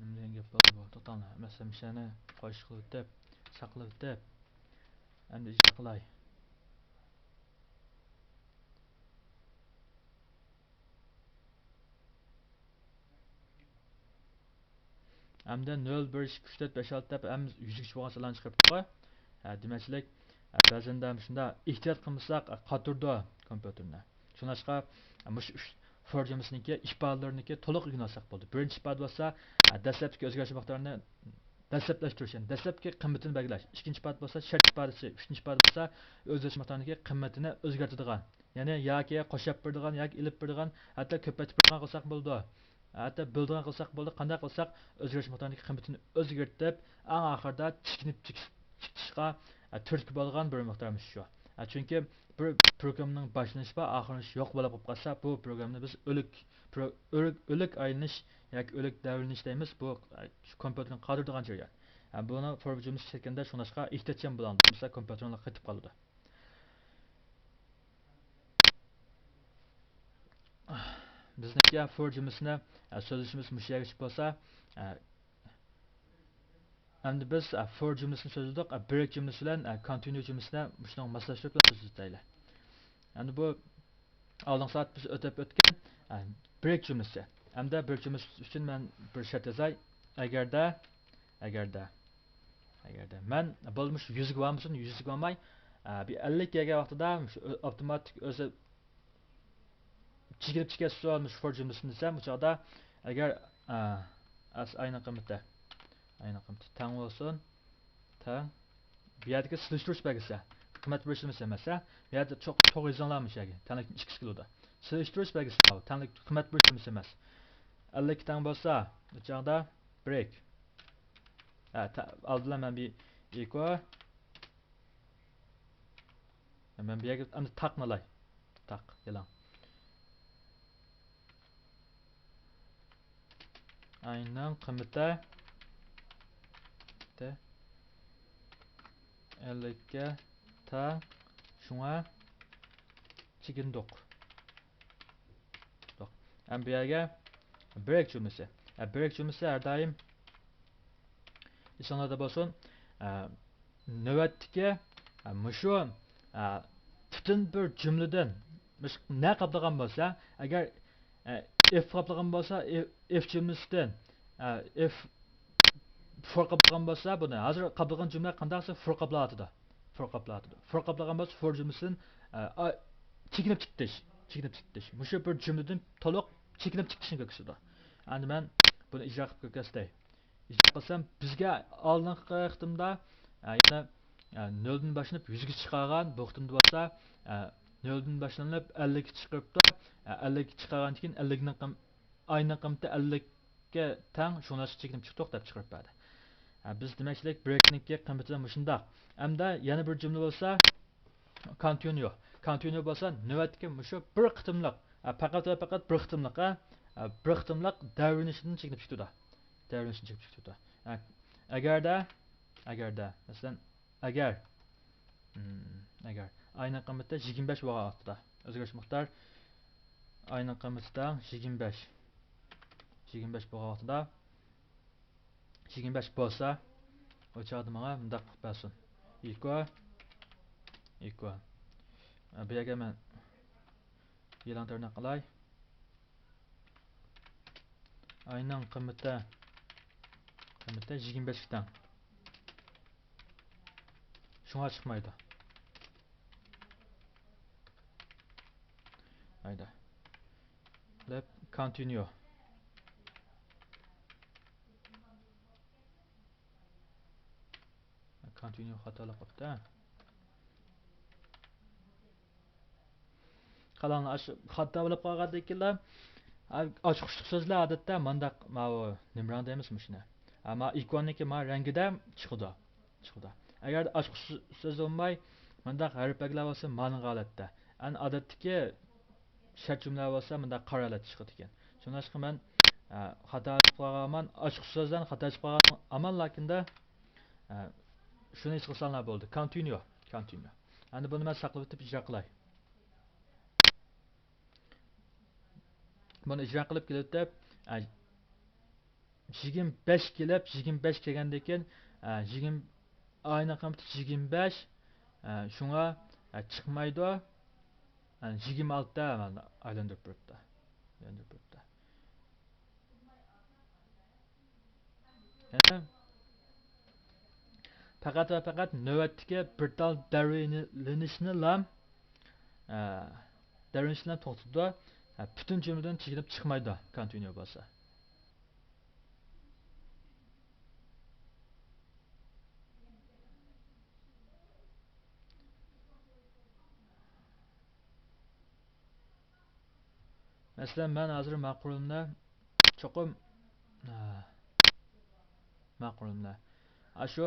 نېمە دېگەن گەپ بولدى بۇ؟ توختاڭلار، مەسىلەن، مۇشۇنى قوشۇپ قىلىۋېتىپ، ساقلىۋېتىپ، ئەمدى ئىجرا قىلاي. ھەمدە نۆل، بىر، ئىككى، ئۈچ، تۆت، بەش، ئالتە دەپ ھەم يۈزگىچە بولغان سانلارنى چىقىرىپتىغۇ. ھە، دېمەكچىلىك، ھە، بەزەندە مۇشۇنداق ئېھتىيات قىلمىساق، ھە، قاتۇرىدۇ كومپيۇتېرنى. شۇڭلاشقا، ھە، مۇشۇ ئۈچ فور جۈملىسىنىڭكى ئىپادىلىرىنىڭكى تولۇق ئۆگىنىۋالساق بولدى. بىرىنچى ئىپادە بولسا، ھە، دەسلەپتىكى ئۆزگەرتىش مىقدارىنى دەسسەپلەشتۈرۈش، يەنى دەسلەپكى قىممىتىنى بەلگىلەش. ئىككىنچى ئىپادە بولسا شەرت ئىپادىسى، ئۈچىنچى ئىپادە بولسا ئۆزگەرتىش مىقدارىنىڭكى قىممىتىنى ئۆزگەرتىدىغان، يەنى ياكى قوشۇپ بېرىدىغان ياكى ئېلىپ بېرىدىغان، ھەتتا كۆپەيتىپ بېرىدىغان قىلساق بولىدۇ. ھەتتا بۆلىدىغان قىلساق بولىدۇ. قانداق قىلساق ئۆزگىرىش مىقدارىنىڭكى قىممىتىنى ئۆزگەرتىپ، ئەڭ ئاخىرىدا چېكىنىپ چىقىش، چىقىشقا، ئە، تۈرتكە بولىدىغان بىر مىقدار مۇشۇ. ئە، چۈنكى بىر پروگراممىنىڭ باشلىنىشى بار، ئاخىرلىنىشى يوق بولۇپ قالسا، بۇ پروگراممىنى بىز ئۆلۈك، پرو-، ئۆلۈك، ئۆلۈك ئايلىنىش ياكى ئۆلۈك دەۋرىلىنىش دەيمىز. بۇ، ئە، كومپيۇتېرنى قاتۇرىدىغان جەريان. ئە، بۇنى فور جۈملىسى ئىشلەتكەندە شۇڭلاشقا ئېھتىياتچان بولۇڭ، بولمىسا كومپيۇتېرىڭلار قېتىپ قالىدۇ. بىزنىڭكى فور جۈملىسىنى، ئە، سۆزلىشىمىز مۇشۇ يەرگىچە بولسا، ئە، ئەمدى بىز، ئە، فور جۈملىسىنى سۆزلىدۇق، ئە، برېك جۈملىسى بىلەن، ئە، كونتىنيۇ جۈملىسىنى مۇشۇنىڭغا ماسلاشتۇرۇپ سۆزلىتەيلى. ئەمدى بۇ ئالدىنقى سائەت بىز ئۆتۈپ ئۆتكەن، ئە، برېك جۈملىسى. ئەمدى برېك جۈملىسى ئۈچۈن مەن بىر شەرت يازاي. ئەگەردە، ئەگەردە، ئەگەردە مەن بولمىش يۈزگە بارمىسۇن، يۈزگە بارماي، ئە، بىر ئەللىككە كەلگەن ۋاقتىدا مۇشۇ ئۆ-، ئاپتوماتىك ئۆزى چېكىنىپ چىقىۋەتسۇن مۇشۇ فور جۈملىسىنى دېسە، بۇ چاغدا ئەگەر، ئە، ئاينىڭ قىممىتى، ئاينىڭ قىممىتى تەڭ بولسۇن، تەڭ. بۇ يەردىكى سېلىشتۇرۇش بەلگىسى، قىممەت بىر ئىشلىمىسى ئەمەس، ھە؟ بۇ يەردە چوق-، توغرا يېزىڭلار مۇشۇ يەرگە. تەڭلىك ئىككىسى كېلىدۇ. سېلىشتۇرۇش بەلگىسى، تەڭلىك قىممەت بىر ئىشلىمىسى ئەمەس. ئەللىككە تەڭ بولسا، ئۇ چاغدا برېك. ھە، تە-، ئالدىلا مەن بىر ئىكو. مەن بۇ يەرگە ئەمدى تاقنى ئالاي. تاق، يېلىڭ. ئاينىڭ قىممىتى ئەللىككە تەڭ، شۇڭا چېكىندۇق. ئەمدى بۇ يەرگە برېك جۈملىسى. ئە، برېك جۈملىسى ھەر دائىم ئېسىڭلاردا بولسۇن. ئە، نۆۋەتتىكى، ئە، مۇشۇ، ئە، پۈتۈن بىر جۈملىدىن مۇشۇ نە قاپلىغان بولسا، ئەگەر، ئە، ئېف قاپلىغان بولسا، ئېف، ئېف جۈملىسىدىن، ئە، ئېف فور قاپلىغان بولسا، بۇنى ھازىر قاپلىغان جۈملە قانداق دېسە فور قاپلاۋاتىدۇ. فور قاپلاۋاتىدۇ. فور قاپلىغان بولسا فور جۈملىسىدىن، ئە، ئا-، چېكىنىپ چىقىش. چېكىنىپ چىقىش. مۇشۇ بىر جۈملىدىن تولۇق چېكىنىپ چىقىشنى كۆرسىتىدۇ. ئەمدى مەن بۇنى ئىجرا قىلىپ كۆرسىتەي. ئىجرا قىلسام، بىزگە ئالدىنقى قېتىمدا، ئە، يەنە، ئە، نۆلدىن باشلىنىپ يۈزگە چىقارغان، بۇ قېتىمدا بولسا، ئە، نۆلدىن باشلىنىپ ئەللىككە چىقىرىپتۇ. ئە، ئەللىككە چىقارغاندىن كېيىن ئەللىكنىڭ قىم-، ئاينىڭ قىممىتى ئەللىككە تەڭ، شۇڭلاشقا چېكىنىپ چىقتۇق دەپ چىقىرىپ بەردى. ئە، بىز دېمەكچىلىك برېكنىڭكى قىممىتى مۇشۇنداق. ئەمدى يەنە بىر جۈملە بولسا، كونتىنيۇ. كونتىنيۇ بولسا نۆۋەتتىكى مۇشۇ بىر قېتىملىق، ئە، پەقەت ۋە پەقەت بىر قېتىملىق، ئە، ئە، بىر قېتىملىق دەۋرىلىشىدىن چېكىنىپ چىقىدۇ. دەۋرىلىشىدىن چېكىنىپ چىقىدۇ. ئە، ئەگەردە، ئەگەردە، مەسىلەن، ئەگەر، ئەگەر ئاينىڭ قىممىتى يىگىرمە بەش بولغان ۋاقتىدا، ئۆزگىرىش مىقدار ئاينىڭ قىممىتى تەڭ يىگىرمە بەش، يىگىرمە بەش بولغان ۋاقتىدا، يىگىرمە بەش بولسا، ئۇ چاغدا ماڭا مۇنداق قىلىپ بەرسۇن. ئىكو، ئىكو. بۇ يەرگە مەن يېلىڭ تىرناق قىلاي. ئاينىڭ قىممىتى، قىممىتى يىگىرمە بەشكە تەڭ. شۇڭا چىقمايدۇ. ھايدا. دەپ كونتىنيۇ. كونتىنيۇ خاتالىق قىپتۇ. قالاڭلار، ئاشۇ خاتا بولۇپ قالغاندىن كېيىنلا، ئا-، ئاچقۇچلۇق سۆزلەر ئادەتتە مانداق، ماۋۇ نېمە رەڭ دەيمىز مۇشۇنى؟ ئا، ما ئىكوننىڭكى ما رەڭگىدە چىقىدۇ. چىقىدۇ. ئەگەر ئاچقۇچ سۆز بولماي، مۇنداق ھەرپەگلەر بولسا مانىڭ ھالەتتە. ئەنە ئادەتتىكى شەرت جۈملىلەر بولسا مۇنداق قارا ھالەتتە چىقىدىكەن. شۇڭلاشقا مەن، ئە، خاتا قىلىپ قالغان ئامان، ئاچقۇچ سۆزلەرنى خاتا ئېچىپ قالغان ئامان، لېكىندە، ئە، شۇنى ھېس قىلساڭلار بولدى. كونتىنيۇ، كونتىنيۇ. ئەمدى بۇنى مەن ساقلىۋېتىپ ئىجرا قىلاي. بۇنى ئىجرا قىلىپ كېلىۋېتىپ، ئە، يىگىرمە بەش كېلىپ، يىگىرمە بەش كەلگەندىن كېيىن، ئە، يىگىرمە، ئاينىڭ قىممىتى يىگىرمە بەش، ئە، شۇڭا، ئە، چىقمايدۇ. ئە، يىگىرمە ئالتە ئايلاندۇرۇپ بېرىپتۇ. ئايلاندۇرۇپ بېرىپتۇ. يەنە پەقەت ۋە پەقەت نۆۋەتتىكى بىر تال دەۋرىيلىنىشنىلا، ئە، دەۋرىيلىنىشنىلا توختىتىدۇ. ئە، پۈتۈن جۈملىدىن چېكىنىپ چىقمايدۇ، كونتىنيۇ بولسا. مەسىلەن، مەن ھازىر ما قۇرۇلمىنى چوقۇم، ئا، ما قۇرۇلمىنى ئاشۇ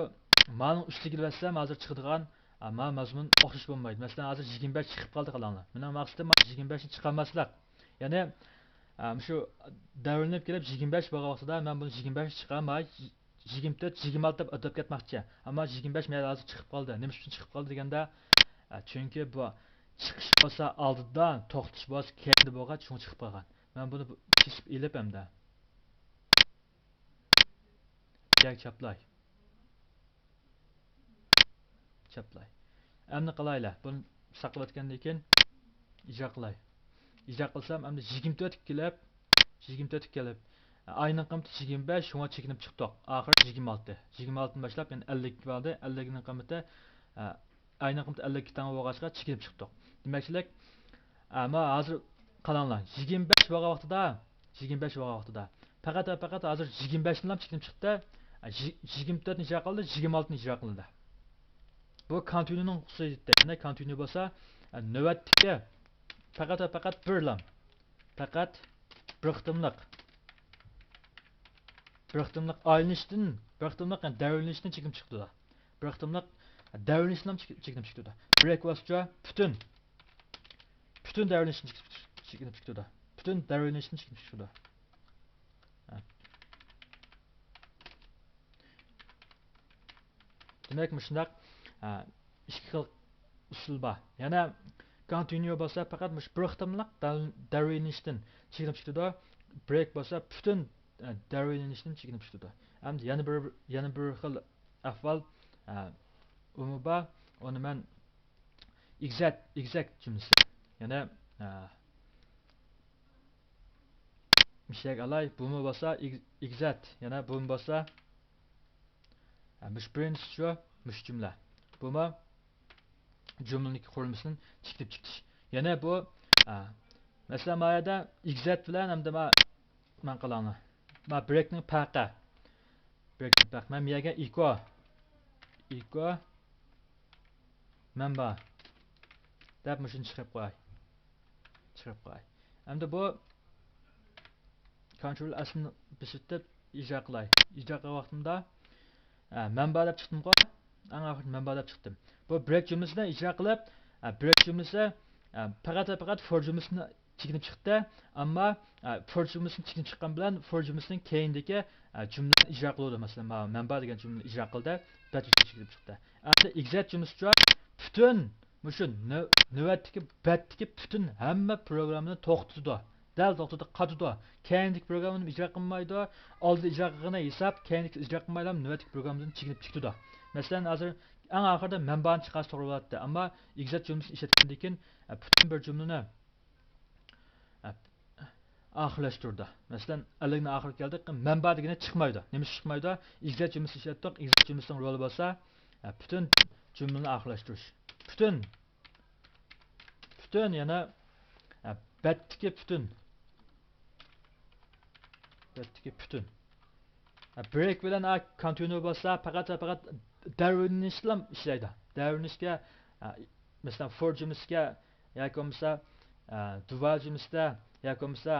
مانىڭ ئۈستىگە ئېلىۋەتسەم، ھازىر چىقىدىغان، ئا، ما مەزمۇن ئوخشاش بولمايدۇ. مەسىلەن، ھازىر يىگىرمە بەش چىقىپ قالدى، قالاڭلار. مېنىڭ مەقسىتىم ما يىگىرمە بەشنى چىقارماسلىق. يەنى، ئا، مۇشۇ دەۋرىلىنىپ كېلىپ يىگىرمە بەش بولغان ۋاقتىدا مەن بۇنى يىگىرمە بەش چىقارماي، يىگىرمە تۆت، يىگىرمە ئالتە دەپ ئاتاپ كەتمەكچى. ئەمما يىگىرمە بەش مەيلى ھازىر چىقىپ قالدى. نېمە ئۈچۈن چىقىپ قالدى دېگەندە، ئە، چۈنكى بۇ چىقىش بولسا ئالدىدا، توختىتىش بولسا كەينىدە بولغاچ، شۇڭا چىقىپ قالغان. مەن بۇنى بۇ-، كېسىپ ئېلىپ ئەمدى بۇ يەرگە چاپلاي. چاپلاي. ئەمدى قىلايلى. بۇنى ساقلاۋەتكەندىن كېيىن ئىجرا قىلاي. ئىجرا قىلسام، ئەمدى يىگىرمە تۆتكە كېلىپ، يىگىرمە تۆتكە كېلىپ، ئاينىڭ قىممىتى يىگىرمە بەش، شۇڭا چېكىنىپ چىقتۇق. ئاخىرى يىگىرمە ئالتە. يىگىرمە ئالتىدىن باشلاپ يەنە ئەللىككە بارىدۇ. ئەللىكنىڭ قىممىتى، ئاينىڭ قىممىتى ئەللىككە تەڭ بولغاچقا چېكىنىپ چىقتۇق. دېمەكچىلىك، ئەمما ھازىر قاراڭلار، يىگىرمە بەش بولغان ۋاقتىدا، يىگىرمە بەش بولغان ۋاقتىدا، پەقەت ۋە پەقەت ھازىر يىگىرمە بەشتىنلا چېكىنىپ چىقتى. يىگىرمە تۆتنى ئىجرا قىلدى، يىگىرمە ئالتىنى ئىجرا قىلدى. بۇ كونتىنيۇنىڭ خۇسۇسىيىتى. يەنى كونتىنيۇ بولسا، نۆۋەتتىكى، پەقەت ۋە پەقەت بىرلا، پەقەت بىر قېتىملىق، بىر قېتىملىق ئايلىنىشتىن، بىر قېتىملىق، يەنى دەۋرىلىنىشتىن چېكىنىپ چىقتى. بىر قېتىملىق دەۋرىلىنىشتىن چېكىنىپ چىقتى. برېك بولسىچۇ، پۈتۈن، پۈتۈن دەۋرىلىنىشتىن چېكىنىپ چىقتى. پۈتۈن دەۋرىلىنىشتىن چېكىنىپ چىقتى. دېمەك، مۇشۇنداق، ئە، ئىككى خىل ئۇسۇل بار. يەنە كونتىنيۇ بولسا پەقەت مۇشۇ بىر قېتىملىق دەل-، دەۋرىيلىنىشتىن چېكىنىپ چىقىدۇ. برېك بولسا پۈتۈن، ئە، دەۋرىيلىنىشتىن چېكىنىپ چىقىدۇ. ئەمدى يەنە بىر، يەنە بىر خىل ئەھۋال، ئە، ئۇمۇ بار. ئۇنى مەن ئېگزەكت، ئېگزەكت جۈملىسى. يەنە، ئە، مۇشۇ يەرگە ئالاي، بۇمۇ بولسا ئېگ-، ئېگزەكت، يەنە بۇمۇ بولسا، ھە، مۇشۇ بىرىنچىسى شۇ، مۇشۇ جۈملە. بۇمۇ جۈملىنىڭ قۇرۇلمىسىدىن چېكىنىپ چىقىش. يەنە بۇ، ھە، مەسىلەن، ما يەردە ئېگزەكت بىلەن ھەمدە ما، مەن قالاڭلار. ما برېكنىڭ پەرقى. برېكنىڭ پەرقى. مەن بۇ يەرگە ئېكو، ئېكو مەنبە دەپ مۇشۇنى چىقىرىپ قوياي. چىقىرىپ قوياي. ئەمدى بۇ كونترول ئەسنى بېسىۋېتىپ ئىجرا قىلاي. ئىجرا قىلغان ۋاقتىمدا، ئە، مەنبە دەپ چىقتىمغۇ؟ ئەڭ ئاخىرىدا مەنبە دەپ چىقتىم. بۇ برېك جۈملىسىنى ئىجرا قىلىپ، ئە، برېك جۈملىسى، ئە، پەقەت ۋە پەقەت فور جۈملىسىنى چېكىنىپ چىقتى. ئەمما، ئە، فور جۈملىسىنى چېكىنىپ چىققان بىلەن فور جۈملىسىنىڭ كەينىدىكى، ئە، جۈملىلەرنى ئىجرا قىلىۋاتىدۇ. مەسىلەن، ماۋۇ مەنبە دېگەن جۈملىنى ئىجرا قىلدى، بەت ئۈچۈن چېكىنىپ چىقتى. ئەمدى ئېگزەكت جۈملىسىچۇ؟ پۈتۈن مۇشۇ نۆ-، نۆۋەتتىكى بەتتىكى پۈتۈن ھەممە پروگراممىنى توختىتىدۇ. دەل توختىتىدۇ، قاتىدۇ. كەينىدىكى پروگراممىنى ئىجرا قىلمايدۇ. ئالدىدا ئىجرا قىلغىنى ھېساب، كەينىدىكى ئىجرا قىلمايلا نۆۋەتتىكى پروگراممىدىن چېكىنىپ چىقىدۇ. مەسىلەن، ھازىر ئەڭ ئاخىرىدا مەنبەنى چىقارسا توغرا بولاتتى. ئەمما ئېگزەكت جۈملىسىنى ئىشلەتكەندىن كېيىن، ئە، پۈتۈن بىر جۈملىنى، ئە، ئاخىرلاشتۇرىدۇ. مەسىلەن، ئەللىكنىڭ ئاخىرىغا كەلدۇق، مەنبە دېگىنى چىقمايدۇ. نېمە ئۈچۈن چىقمايدۇ؟ ئېگزەكت جۈملىسىنى ئىشلەتتۇق، ئېگزەكت جۈملىسىنىڭ رولى بولسا، ئە، پۈتۈن جۈملىنى ئاخىرلاشتۇرۇش. پۈتۈن، پۈتۈن يەنە، ئە، بەتتىكى پۈتۈن. بەتتىكى پۈتۈن. ئە، برېك بىلەن، ئە، كونتىنيۇ بولسا پەقەت ۋە پەقەت دەۋرىلىنىشلا ئىشلەيدۇ. دەۋرىلىنىشكە، ئە، مەسىلەن، فور جۈملىسىگە ياكى بولمىسا، دۇۋايل جۈملىسىدە ياكى بولمىسا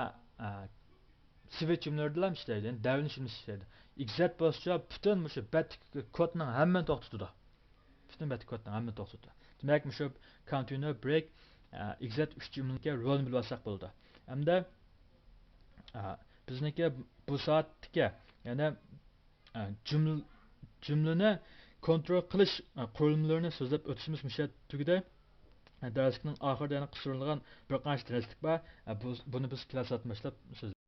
سىۋىچ جۈملىلىرىدىلا ئىشلەيدۇ، يەنى دەۋېلىش جۈملىسى ئىشلەيدۇ. ئېگزىت بولسىچۇ پۈتۈن مۇشۇ بەتتىكى كودنىڭ ھەممىنى توختىتىدۇ. پۈتۈن بەتتىكى كودنىڭ ھەممىنى توختىتىدۇ. دېمەك، مۇشۇ كونتېينېر برېك ئېگزىت ئۈچ جۈملىنىڭكى رولىنى بىلىۋالساق بولىدۇ. ھەمدە بىزنىڭكى بۇ سائەتتىكى، يەنى جۈملە، جۈملىنى كونترول قىلىش قۇرۇلمىلىرىنى سۆزلەپ ئۆتۈشىمىز مۇشۇ يەردە تۈگىدى. دەرسلىكنىڭ ئاخىرىدا يەنە قىستۇرۇلغان بىر قانچە دەرسلىك بار. بۇ، بۇنى بىز كېلەر سائەتتىن باشلاپ سۆزلەيمىز.